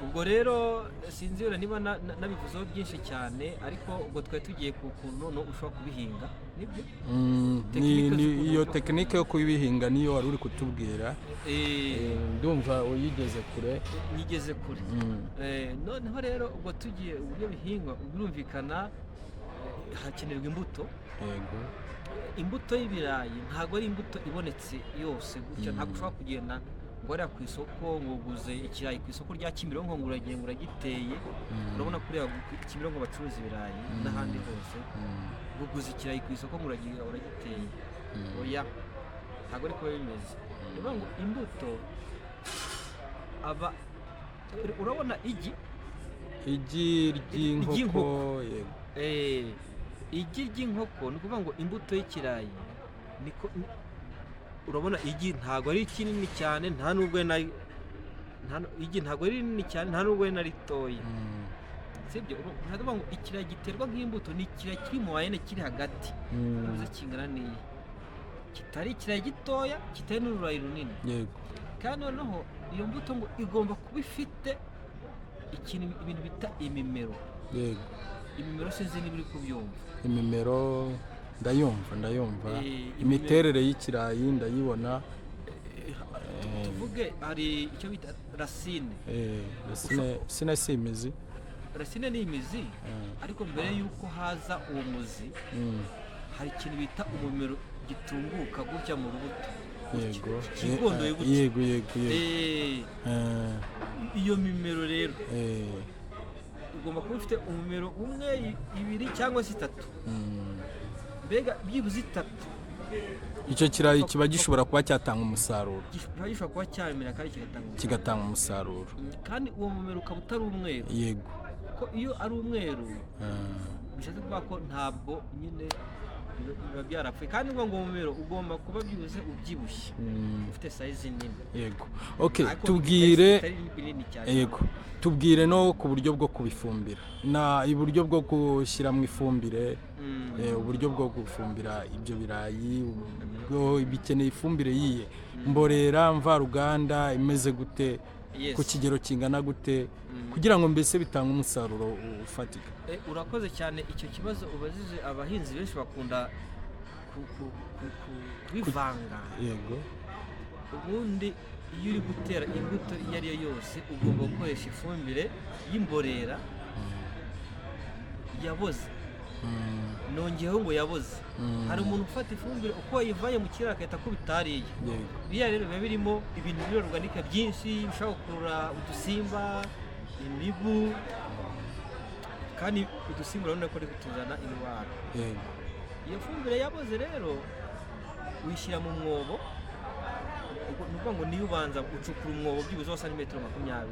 Ubwo rero sinzi wenda niba nabivuzeho byinshi cyane, ariko ubwo twari tugiye ku kuntu noneho ushobora kubihinga. Nibyo. Ni iyo tekinike yo kubihinga niyo wari uri kutubwira. Ndumva uyigeze kure. Nyigeze kure. Noneho rero ubwo tugiye uburyo bihingwa, birumvikana hakenerwa imbuto. Imbuto y'ibirayi ntabwo ari imbuto ibonetse yose gutya. Ntabwo ushobora kugenda ngo hariya ku isoko ngo uguze ikirayi ku isoko rya Kimironko ngo uragiye ngo uragiteye. Urabona kuriya Kimironko bacuruza ibirayi n'ahandi hose, ngo uguze ikirayi ku isoko ngo uragiye uragiteye. Oya, ntabwo ariko biba bimeze. Ni ukuvuga ngo imbuto aba, urabona igi? Igi ry'inkoko. Ry'inkoko. Yego. Igi ry'inkoko, ni ukuvuga ngo imbuto y'ikirayi niko urabona igi ntabwo ari kinini cyane, nta nubwo ari na igi ntabwo ari rinini cyane, nta nubwo ari na ritoya. Sibyo? Ntabwo ngo ikirayi giterwa nk'imbuto ni ikirayi kiri mu wayene, kiri hagati. Bivuze kingana n'iyi, kitari ikirayi gitoya, kitari n'ururayi runini. Kandi noneho iyo mbuto ngo igomba kuba ifite ikintu, ibintu bita imimero. Imimero, sinzi niba uri kubyumva. Imimero ndayumva, ndayumva. Imiterere y'ikirayi ndayibona. Tuvuge hari icyo bita racine. Racine si imizi? Racine ni imizi, ariko mbere y'uko haza uwo muzi hari ikintu bita umumero gitunguka gutya mu rubuto. Kigondoye gutya. yego yego yego Iyo mimero rero igomba kuba ifite umumero umwe, ibiri cyangwa se itatu. Mbega byibuze itatu. Icyo kirayi kiba gishobora kuba cyatanga umusaruro. Kiba gishobora kuba cyamera kandi kigatanga umusaruro. Kigatanga umusaruro. Kandi uwo mumero ukaba utari umweru. Kuko iyo ari umweru bishatse kuvuga ko ntabwo nyine biba byarapfuye. Kandi ngo umumero ugomba kuba byibuze ubyibushye, ufite size nini. Yego, okay. Ariko Tubwire. bitari binini cyane. Yego, tubwire no ku buryo bwo kubifumbira na uburyo bwo gushyiramo ifumbire. Uburyo bwo gufumbira ibyo birayi, ubwo bikeneye ifumbire yiye mborera, mvaruganda, imeze gute? Ku kigero kingana gute kugira ngo mbese bitange umusaruro ufatika? Urakoze cyane. Icyo kibazo ubajije, abahinzi benshi bakunda kubivanga. Ubundi iyo uri gutera imbuto iyo ari yo yose, ugomba gukoresha ifumbire y'imborera yaboze. Nongeyeho ngo yaboze. Hari umuntu ufata ifumbire uko wayivanye mu kiraro agahita akubita hariya. Biriya rero biba birimo ibintu biri organique byinshi bishobora gukurura udusimba, imibu, kandi udusimba urabona ko ari kutuzana indwara. Iyo fumbire yaboze rero uyishyira mu mwobo. Ubwo ni ukuvuga ngo niyo ubanza ucukura umwobo byibuze wa santimetero 20.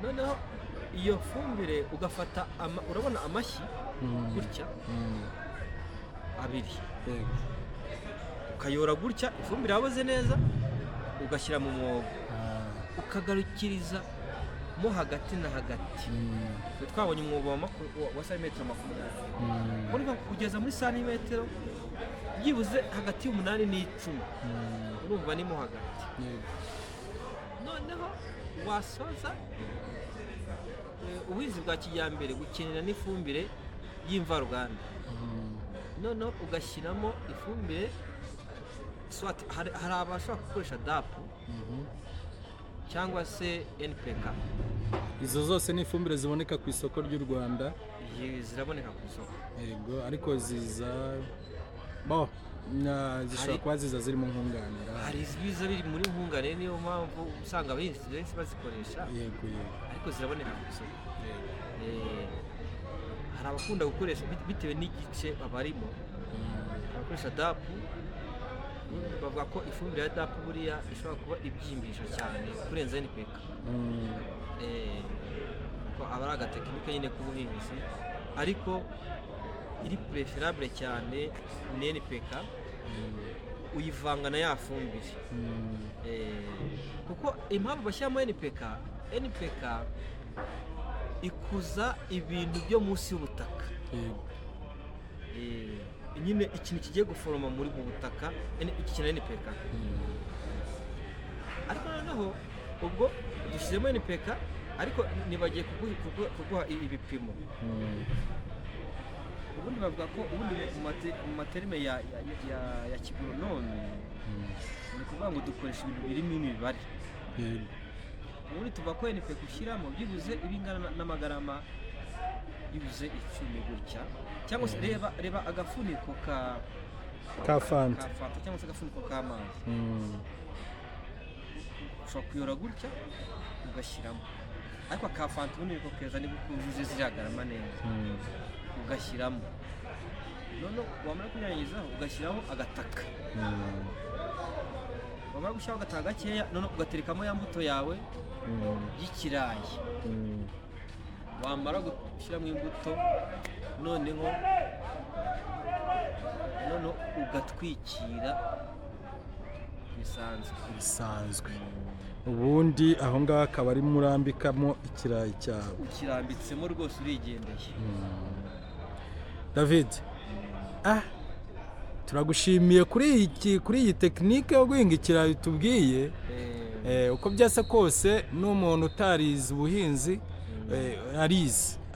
Noneho iyo fumbire ugafata urabona amashyi gutya abiri, ukayora gutya ifumbire yaboze neza, ugashyira mu mwobo, ukagarukiriza mo hagati na hagati. Twe twabonye umwobo wa santimetero 20. Urumva kugeza muri santimetero byibuze hagati y'umunani n'icumi, urumva ni mo hagati. Noneho wasoza, ubuhinzi bwa kijyambere gukenera n'ifumbire y'imvaruganda. Noneho ugashyiramo ifumbire, soit hari abashobora gukoresha DAP cyangwa se NPK. Izo zose ni ifumbire ziboneka ku isoko ry'u Rwanda? Ziraboneka ku isoko. Yego, ariko ziza bo zishobora kuba ziza zirimo nkunganira. Hari ibiza biri muri nkunganire, niyo mpamvu usanga abahinzi benshi bazikoresha. yego yego Ariko ziraboneka ku isoko. Hari abakunda gukoresha bitewe n'igice babarimo. Abakoresha DAP bavuga ko ifumbire ya DAP buriya ishobora kuba ibyimbisha cyane kurenza NPK. Ko aba ari agatekinike nyine k'ubuhinzi, ariko iri préférable cyane ni NPK. Uyivanga na ya fumbire. Kuko impamvu bashyiramo NPK, NPK ikuza ibintu byo munsi y'ubutaka. Nyine ikintu kigiye guforoma muri mu butaka iki na NPK. Ariko noneho ubwo dushyizemo NPK, ariko ntibagiye kuguha ibipimo. Ubundi bavuga ko ubundi mu ma termes ya kigoronome, ni ukuvuga ngo dukoresha ibintu birimo imibare. Ubundi tuva ko NPK ushyiramo byibuze iba ingana n'amagarama byibuze 10 gutya, cyangwa se reba agafuniko ka Ka Fanta. Ka Fanta cyangwa se agafuniko k'amazi. Ushobora kuyora gutya ugashyiramo, ariko aka Fanta ubundi niko keza, nibwo kuzuze ziriya garama neza. Ugashyiramo, noneho wamara kunyanyagizaho ugashyiraho agataka. Wamara gushyiraho agataka gakeya, noneho ugaterekamo ya mbuto yawe y'ikirayi. Wamara gushyiramo imbuto, noneho ugatwikira bisanzwe. Bisanzwe. Ubundi aho ngaho akaba ari murambikamo ikirayi cyawe. Ukirambitsemo rwose, urigendeye. David, turagushimiye kuri iyi technique yo guhinga ikirayi tubwiye. Uko byasa kose, n'umuntu utarize ubuhinzi,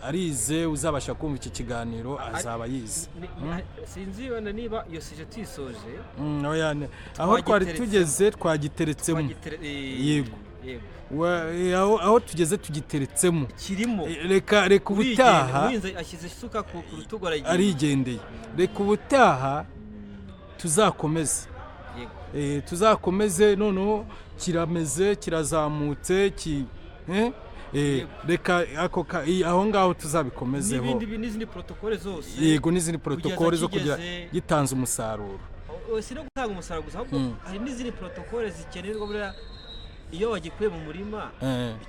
arize, uzabasha kumva iki kiganiro azaba yize. Sinzi wenda niba iyo sujet tuyisoje. Oya, aho twari Twagiteretsemo. tugeze twagiteretsemo. Yego. Yego. Aho tugeze tugiteretsemo. Kirimo. Reka ubutaha. Umuhinzi ashyize isuka ku rutugu, aragiye. Arigendeye. Reka ubutaha tuzakomeze. Yego. Tuzakomeze. Noneho kirameze, kirazamutse, eh? Yego. Reka aho ngaho tuzabikomezeho. N'izindi protocole zose. Yego, n'izindi protocole zo kugira kigeze- gitanze umusaruro. Si no gutanga umusaruro gusa, ahubwo hari n'izindi protocole zikenerwa. Buriya iyo wagikuye mu murima,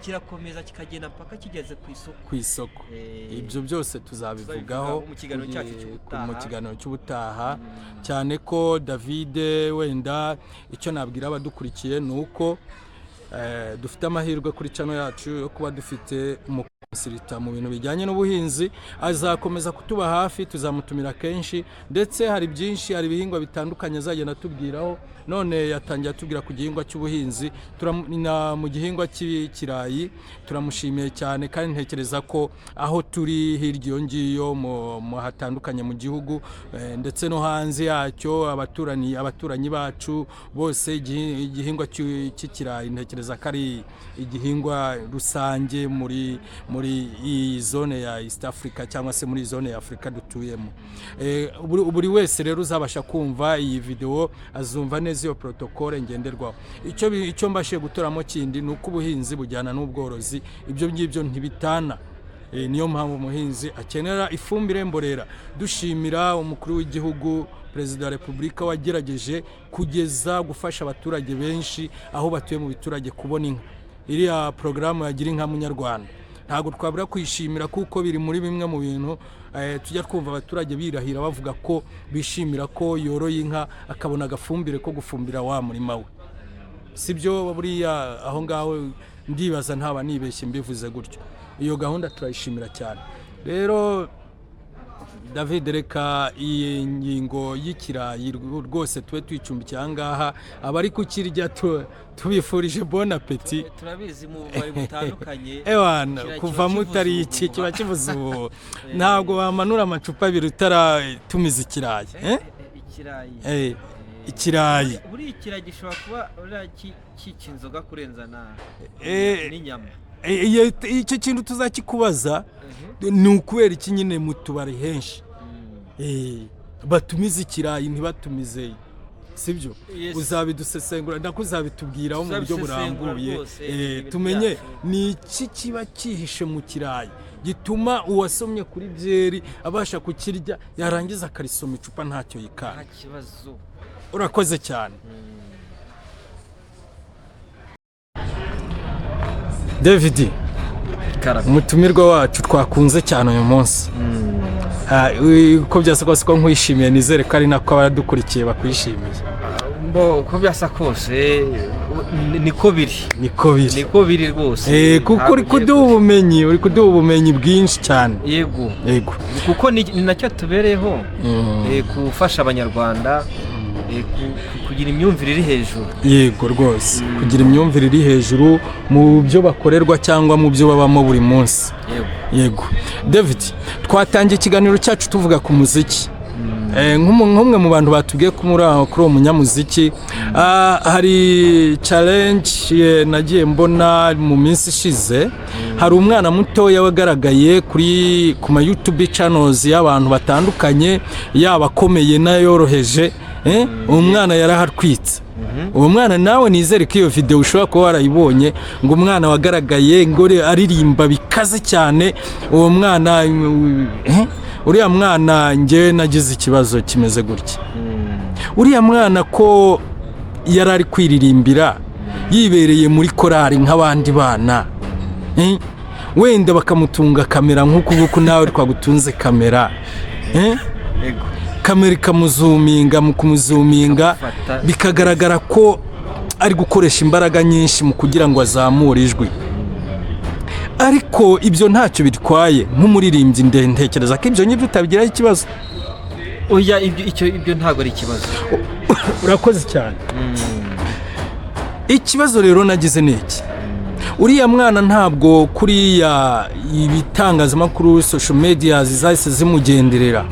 kirakomeza kikagenda mpaka kigeze ku isoko. Ku isoko. Ibyo byose tuzabivugaho Tuzabivugaho mu kiganiro cyacu cy'ubutaha. Mu kiganiro cy'ubutaha, cyane ko David, wenda icyo nabwira abadukurikiye ni uko dufite amahirwe kuri channel yacu yo kuba dufite umu consultant mu bintu bijyanye n'ubuhinzi. Azakomeza kutuba hafi, tuzamutumira kenshi, ndetse hari byinshi, hari ibihingwa bitandukanye azagenda atubwiraho. None yatangiye atubwira ku gihingwa cy'ubuhinzi, mu gihingwa cy'ikirayi. Turamushimiye cyane, kandi ntekereza ko aho turi hirya iyo ngiyo mu hatandukanye mu gihugu, ndetse no hanze yacyo, abaturanyi bacu bose, igihingwa cy'ikirayi ntekereza ko ari igihingwa rusange muri iyi zone ya East Africa, cyangwa se muri zone ya Afurika dutuyemo. Buri wese rero uzabasha kumva iyi video azumva neza iyo protocole ngenderwaho. Icyo mbashije gutoramo kindi ni uko ubuhinzi bujyana n'ubworozi, ibyo ngibyo ntibitana. Niyo mpamvu umuhinzi akenera ifumbire mborera. Dushimira umukuru w'igihugu, Perezida wa Repubulika, wagerageje kugeza gufasha abaturage benshi aho batuye mu biturage kubona inka. Iriya porogaramu ya Gira Inka Munyarwanda ntabwo twabura kwishimira, kuko biri muri bimwe mu bintu tujya twumva abaturage birahira bavuga ko bishimira ko yoroye inka, akabona agafumbire ko gufumbira wa murima we. Sibyo? Buriya aho ngaho ndibaza ntaba nibeshye mbivuze gutyo. Iyo gahunda turayishimira cyane. Rero David, reka iyi ngingo y'ikirayi rwose tube tuyicumbikiye aha ngaha. Abari kukirya tubifurije bon appétit. Turabizi, mu bubari butandukanye Ewana, ikirayi kuva kiba mutari kivuza iki ubuhuha. Kiba kivuze ubu, ntabwo wamanura amacupa abiri utaratumiza ikirayi, eh? Ikirayi. Ikirayi. Buriya ikirayi gishobora kuba buriya cyica inzoga kurenza n'inyama. Icyo kintu tuzakikubaza, ni ukubera iki nyine mu tubari henshi batumiza ikirayi ntibatumize, sibyo? Yes. Uzabidusesengura, ndako uzabitubwiraho mu buryo Tuzabisesengura burambuye. rwose, ibintu Tumenye byacu. ni iki kiba cyihishe mu kirayi gituma uwasomye kuri byeri abasha kukirya, yarangiza akarisoma icupa ntacyo yikanga. Nta kibazo. Urakoze cyane, David. Karame. Umutumirwa wacu twakunze cyane uyu munsi. Uko byasa kose, ko nkwishimiye, nizere ko ari nako abadukurikiye bakwishimiye. Mbo uko byasa kose, niko biri. Niko biri. Niko biri rwose. Kuko Ntabwo uri ugiye kuduha ubumenyi, uri kuduha ubumenyi bwinshi cyane. kure. Yego. Yego. Kuko ni nacyo tubereyeho, gufasha Abanyarwanda. Kugira imyumvire iri hejuru. Yego rwose, kugira imyumvire iri hejuru mu byo bakorerwa cyangwa mu byo babamo buri munsi. Yego. Yego, David, twatangiye ikiganiro cyacu tuvuga ku muziki. Nk'umwe mu bantu batubwiye ko muri aho kuri uwo munyamuziki, hari challenge nagiye mbona mu minsi ishize. Hari umwana mutoya wagaragaye ku ma YouTube channels y'abantu batandukanye, yaba akomeye n'ayoroheje, uwo mwana yarahatwitse. Uwo mwana nawe nizere ko iyo video ushobora kuba warayibonye, ngo umwana wagaragaye ngo aririmba bikaze cyane. Uwo mwana, uriya mwana, njyewe nagize ikibazo kimeze gutya: uriya mwana ko yari ari kwiririmbira yibereye muri korari nk'abandi bana, wenda bakamutunga kamera nk'uku nguku nawe twagutunze kamera, Yego. Kamera ikamuzuminga, mu kumuzuminga ikamufata. Bikagaragara ko ari gukoresha imbaraga nyinshi mu kugira ngo azamure ijwi, ariko ibyo ntacyo bitwaye nk'umuririmbyi. Ntekereza ko ibyo ngibyo utabigiraho ikibazo. Oya, ibyo ntabwo ari ikibazo. Urakoze cyane. Ikibazo rero nagize ni iki: uriya mwana ntabwo kuriya ibitangazamakuru, social media zahise zimugenderera,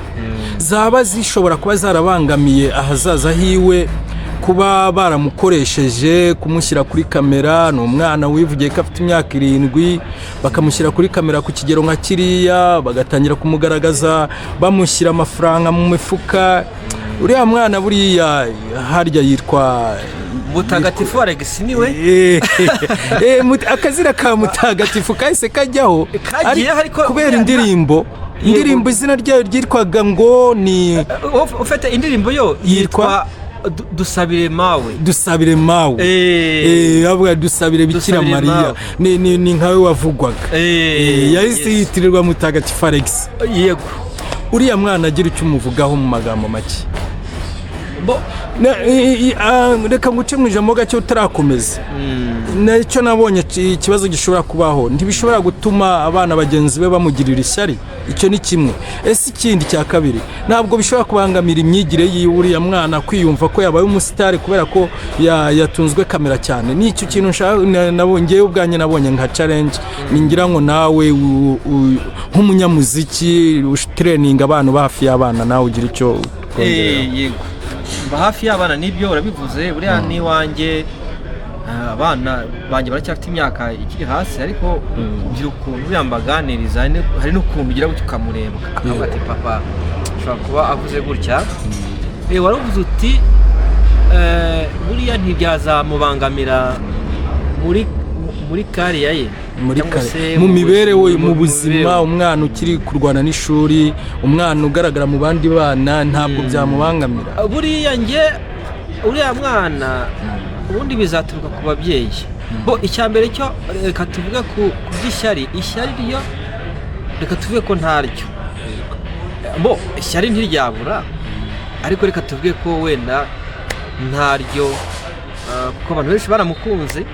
zaba zishobora kuba zarabangamiye ahazaza hiwe, kuba baramukoresheje kumushyira kuri kamera? Ni umwana wivugiye ko afite imyaka 7, bakamushyira kuri kamera ku kigero nka kiriya, bagatangira kumugaragaza bamushyira amafaranga mu mifuka. Uriya mwana buriya harya yitwa Mutagatifu Alex niwe. Akazina ka Mutagatifu kahise kajyaho. Kagiyeho, ariko kubera indirimbo, indirimbo izina ryayo ryitwaga ngo ni Ufite indirimbo yo Yitwa? yitwa Dusabire Mawe. Dusabire Mawe. Bavuga dusabire Bikira Dusabire Mariya. Mawe. Ni nkawe wavugwaga. Yahise yitirirwa Mutagatifu Alex. Yego. Uriya mwana agira icyo umuvugaho mu magambo make. Bo Reka nguce mu ijambo gake utarakomeza. Nicyo nabonye ikibazo gishobora kubaho: ntibishobora gutuma abana bagenzi be bamugirira ishyari? Icyo ni kimwe. Ese ikindi cya kabiri, ntabwo bishobora kubangamira imyigire yiwe, uriya mwana kwiyumva ko yabaye umusitari kubera ko yatunzwe kamera cyane? Ni icyo kintu nshaka ngewe ubwanjye nabonye nka challenge. Ngira ngo nawe nk'umunyamuziki utraininga abantu ba hafi y'abana, nawe ugira icyo utwongereraho. Yego, mba hafi y'abana, nibyo urabivuze. Buriya n'iwanjye, abana banjye baracyafite imyaka ikiri hasi, ariko ugira ukuntu buriya mbaganiriza. Hari n'ukuntu ugira gutya ukamureba akavuga ati: "Papa ashobora kuba avuze gutya." Waravuze uti buriya ntibyazamubangamira muri career ye Muri cyangwa kare se mu mibereho, mu mu buzima. Mibereho. Umwana ukiri kurwana n'ishuri, umwana ugaragara mu bandi bana, ntabwo byamubangamira? Buriya njye uriya mwana ubundi bizaturuka ku babyeyi bo. Icya mbere cyo, reka tuvuge ku by'ishyari. Ishyari ryo reka tuvuge ko ntaryo. Bo ishyari ntiryabura, ariko reka tuvuge ko wenda ntaryo, kuko abantu benshi baramukunze.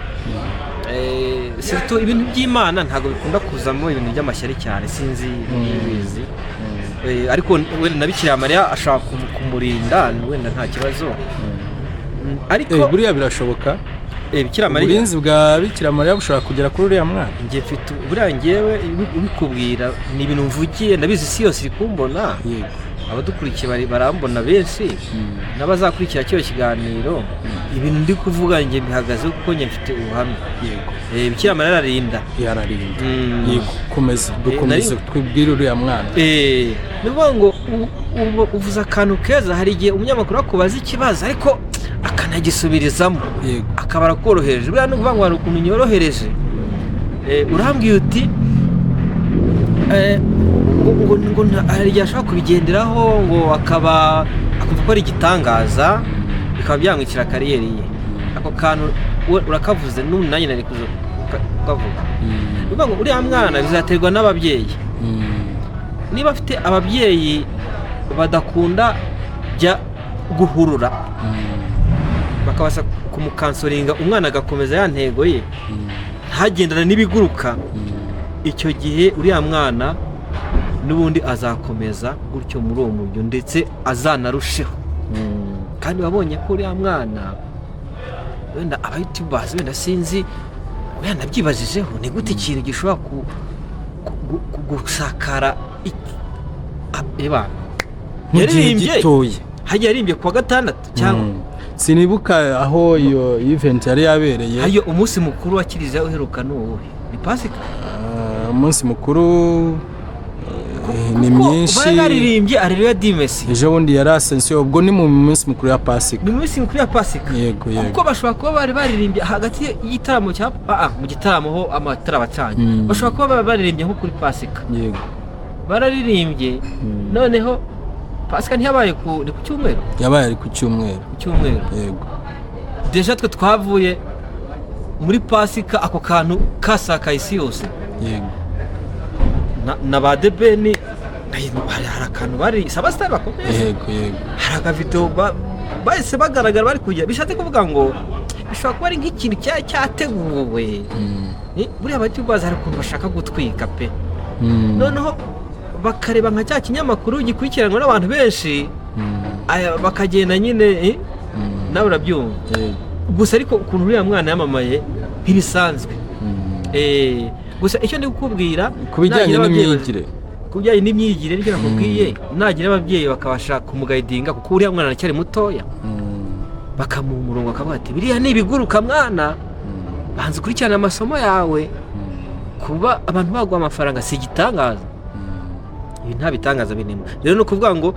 Surtout ibintu by'Imana ntabwo bikunda kuzamo ibintu by'amashyari cyane, sinzi nibizi. Ariko wenda na Bikira Mariya ashobora kumurinda, wenda nta kibazo. Ariko Buriya birashoboka. Bikira Mariya Uburinzi bwa Bikira Mariya bushobora kugera kuri uriya mwana. Njye mfite, buriya ngewe ubikubwira ni ibintu mvugiye, ndabizi isi yose iri kumbona, abadukurikiye barambona benshi n'abazakurikira kino kiganiro. Ibintu ndi kuvuga njye mbihagazeho kuko njye mfite ubuhamya. Bikira Mariya ararinda. Yararinda. Yego, komeza, dukomeze, twibwire uriya mwana. Ni ukuvuga ngo uvuze akantu keza. Hari igihe umunyamakuru akubaza ikibazo ariko akanagisubirizamo, akaba arakorohereje. Buriya ni ukuvuga ngo hari ukuntu nyorohereje. Urambwiye uti ngo hari igihe ashobora kubigenderaho, ngo akaba akumva ko ari igitangaza, bikaba byamwicira career ye. Ako kantu urakavuze, n'ubu nanjye nari kuza kukavuga. Ni ukuvuga ngo uriya mwana bizaterwa n'ababyeyi. Niba afite ababyeyi badakunda jya guhurura, bakabasha kumukansoringa, umwana agakomeza ya ntego ye, ntagendane n'ibiguruka, icyo gihe uriya mwana n'ubundi azakomeza gutyo muri uwo mujyo, ndetse azanarusheho. Kandi wabonye ko uriya mwana, wenda aba youtubers, wenda sinzi, wenda nabyibajijeho, ni gute ikintu gishobora gusakara eba Mu gihe yaririmbye. gitoya. Hagiye yaririmbye kuwa gatandatu cyangwa Sinibuka aho iyo event yari yabereye. Hayo umunsi mukuru wa kiliziya uheruka ni uwuhe? Ni Pasika? Ah, umunsi mukuru ni Kuko myinshi. bari baririmbye Alleluia Dieu merci. Ejo bundi yari Ascension, ubwo ni mu minsi mikuru ya Pasika. Ni mu minsi mikuru ya Pasika. Yego, yego. Kuko bashobora kuba bari baririmbye hagati y'igitaramo cya mu gitaramo ho amatara abacanye. Bashobora kuba bari baririmbye nko kuri Pasika. Bararirimbye. Noneho Pasika ntiyabaye ku ni ku cyumweru? Yabaye ari ku cyumweru. Ku cyumweru. Yego. Déjà twe twavuye muri Pasika ako kantu kasakaye isi yose. Na ba The Ben hari akantu bari si abasitari bakomeye? Yego, yego. Hari akavidewo bahise bagaragara bari kujya, bishatse kuvuga ngo bishobora kuba ari nk'ikintu cyari cyateguwe. Buriya abayutubazi hari ukuntu bashaka gutwika pe. Noneho bakareba nka cya kinyamakuru gikurikiranwa n'abantu benshi, bakagenda nyine, nawe urabyumva. Yego. Gusa ariko ukuntu uriya mwana yamamaye ntibisanzwe. Gusa icyo ndi kukubwira, Ku bijyanye nagira ababyeyi n'imyigire. Ku bijyanye n'imyigire, nicyo nakubwiye, nagira ababyeyi bakabasha kumuguidinga, kuko uriya mwana aracyari mutoya, bakamuha umurongo, bakavuga ati: "Biriya ni ibiguruka mwana, banza ukurikirane amasomo yawe." Kuba abantu baguha amafaranga si igitangaza. Ibi nta bitangaza birimo. Rero ni ukuvuga ngo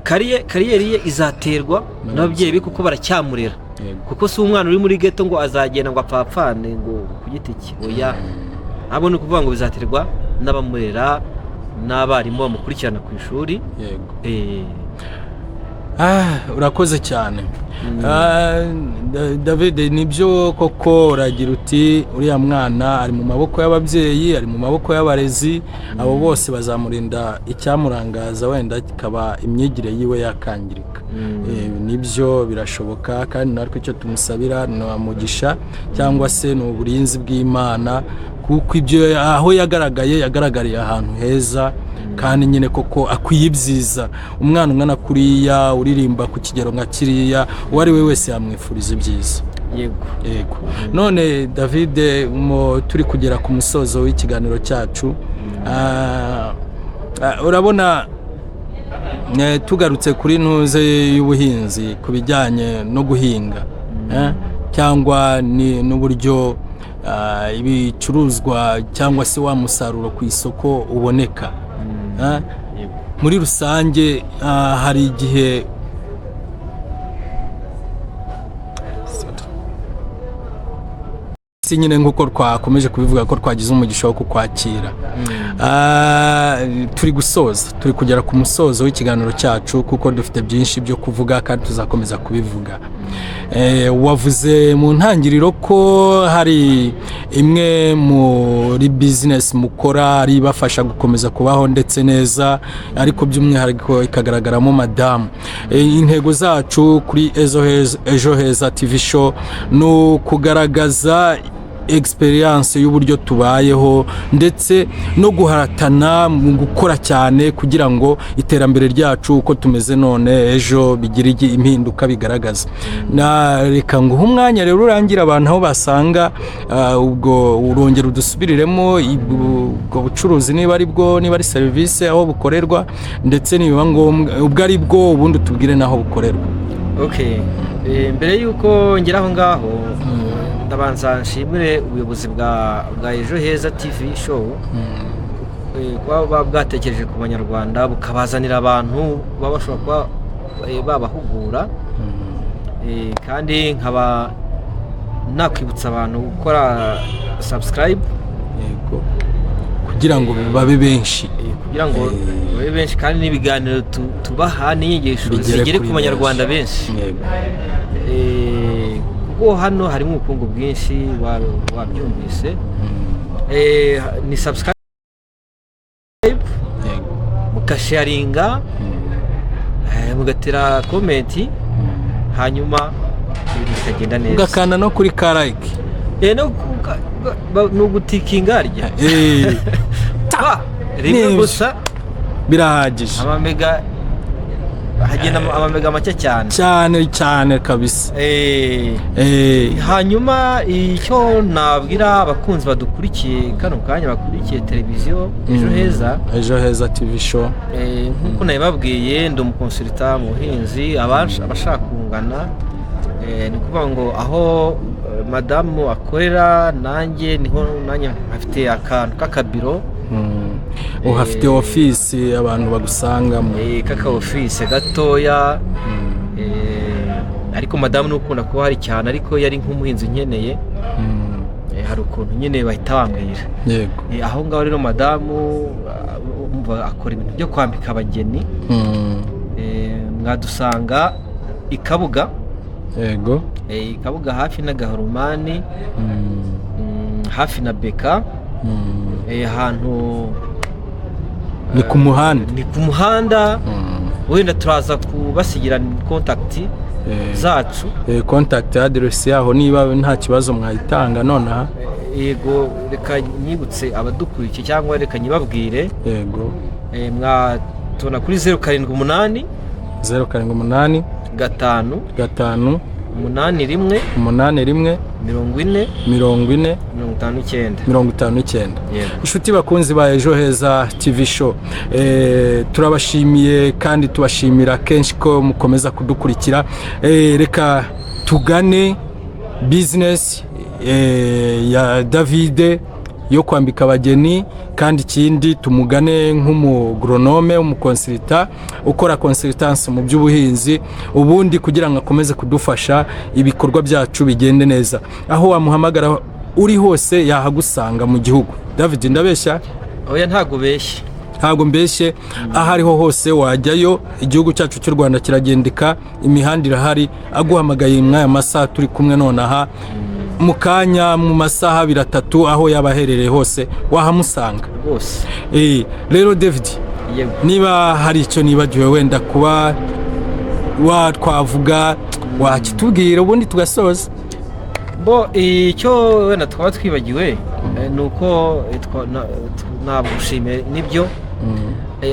carrière ye izaterwa n'ababyeyi be, kuko baracyamurera. Kuko si umwana uri muri ghetto ngo azagenda ngo apfapfane ngo ku giti cye, oya. Ntabwo, ni ukuvuga ngo bizaterwa n'abamurera n'abarimu bamukurikirana ku ishuri. Ah, urakoze cyane. Ah, David, nibyo koko uragira uti uriya mwana ari mu maboko y'ababyeyi, ari mu maboko y'abarezi, abo bose bazamurinda icyamurangaza, wenda kikaba imyigire yiwe yakangirika. Nibyo, birashoboka, kandi natwe icyo tumusabira ni umugisha cyangwa se ni uburinzi bw'Imana, kuko ibyo aho yagaragaye yagaragariye ahantu heza, kandi nyine koko akwiye ibyiza. Umwana ungana kuriya, uririmba ku kigero nka kiriya, uwo ari we wese yamwifuriza ibyiza. Yego. Yego. None David, turi kugera ku musozo w'ikiganiro cyacu. Urabona tugarutse kuri ntuze y'ubuhinzi, ku bijyanye no guhinga, cyangwa ni n'uburyo ibicuruzwa cyangwa se wa musaruro ku isoko uboneka. Yego. Muri rusange hari igihe si nyine nk'uko twakomeje kubivuga ko twagize umugisha wo kukwakira. Turi gusoza, turi kugera ku musozo w'ikiganiro cyacu, kuko dufite byinshi byo kuvuga kandi tuzakomeza kubivuga. Wavuze mu ntangiriro ko hari imwe muri bizinesi mukora ari ibafasha gukomeza kubaho ndetse neza, ariko by'umwihariko ikagaragaramo madamu. Intego zacu kuri Ejo Heza, Ejo Heza TV Show, ni ukugaragaza experience y'uburyo tubayeho ndetse no guharatana mu gukora cyane kugira ngo iterambere ryacu uko tumeze none ejo bigire impinduka bigaragaza. Na reka nguhe umwanya rero urangira abantu aho basanga, ubwo urongera udusubiriremo ubwo bucuruzi, niba ari bwo, niba ari serivisi, aho bukorerwa, ndetse nibiba ngombwa ubwo ari bwo, ubundi utubwire n'aho bukorerwa. Okay. Mbere y'uko ngera aho ngaho, ndabanza nshimire ubuyobozi bwa Ejo Heza TV Show, kuba buba bwatekereje ku banyarwanda, bukabazanira abantu baba bashobora kuba babahugura. Kandi nkaba nakwibutsa abantu gukora subscribe. Yego, kugira ngo babe benshi. Kugira ngo babe benshi, kandi n'ibiganiro tubaha n'inyigisho Bigere zigere kuri ku banyarwanda benshi. Kuko hano harimo ubukungu bwinshi, wabyumvise. Ni subscribe, mugasharinga, mugatera comment, hanyuma ibintu bikagenda neza. Ugakanda no kuri ka like. No ni ugutikinga rya rimwe Nibyo. gusa. Birahagije. Amamega Hagenda amamega make cyane. Cyane cyane kabisa. Hanyuma icyo nabwira abakunzi badukurikiye kano kanya, bakurikiye televiziyo Ejo Heza, Ejo Heza TV Show, nk'uko nabibabwiye, ndi umuconsultant mu buhinzi. Abashaka kungana, ni ukuvuga ngo aho madamu akorera nanjye niho, nanjye hafite akantu k'akabiro. Uhafite ofisi abantu bagusangamo? K'aka office gatoya. Ariko madamu ni ukunda kuba hari cyane, ariko yari nk'umuhinzi unkeneye, hari ukuntu nyine bahita bambwira. Aho ngaho rero madamu, umva, akora ibintu byo kwambika abageni. Mwadusanga i Kabuga. I Kabuga hafi n'Agahoromani, hafi na Beka, ahantu Ni ku muhanda. Ni ku muhanda. Wenda turaza kubasigira contact zacu. Contact address yaho, niba nta kibazo mwayitanga nonaha. Yego, reka nyibutse abadukurikiye cyangwa reka nyibabwire. Mwatubona kuri 078, 078, 5, 5, 81, 81, 40, 40, 59. 59. Yego. Inshuti bakunzi ba Ejo Heza TV Show, turabashimiye kandi tubashimira kenshi ko mukomeza kudukurikira. Reka tugane business ya Davide yo kwambika abageni, kandi ikindi tumugane nk'umugoronome, umuconsultant ukora consultance mu by'ubuhinzi, ubundi kugira ngo akomeze kudufasha ibikorwa byacu bigende neza. Aho wamuhamagara uri hose yahagusanga mu gihugu. David, ndabeshya? Oya, ntabwo ubeshye. Ntabwo mbeshye. Aho ariho hose wajyayo, igihugu cyacu cy'u Rwanda kiragendeka, imihanda irahari. Aguhamagaye mw'aya masaha turi kumwe nonaha, mu kanya, mu masaha 2, 3, aho yaba aherereye hose wahamusanga. Rwose. Rero David, Yego. niba hari icyo nibagiwe wenda kuba wa twavuga, wakitubwira ubundi tugasoza. Bo, icyo wenda twaba twibagiwe, ni uko ntabwo gushimiye nibyo.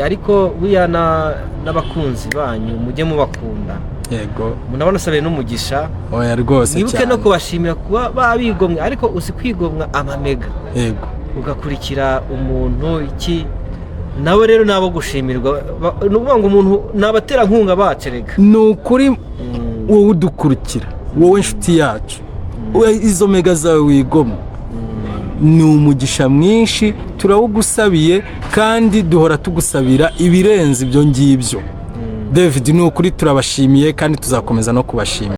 Ariko buriya n'abakunzi banyu mujye mubakunda. Munabasabiye n'umugisha. Oya rwose. Mwibuke Cyane. no kubashimira kuba babigomwe, ariko uzi kwigomwa amamega ugakurikira umuntu iki, nawe rero nabo gushimirwa. Ni ukuvuga ngo umuntu ni abaterankunga bacu rega. Ni ukuri, wowe udukurikira, wowe inshuti yacu, we izo mega zawe wigomwa ni umugisha mwinshi, turawugusabiye kandi duhora tugusabira ibirenze ibyo ngibyo. David, ni ukuri turabashimiye kandi tuzakomeza no kubashimira.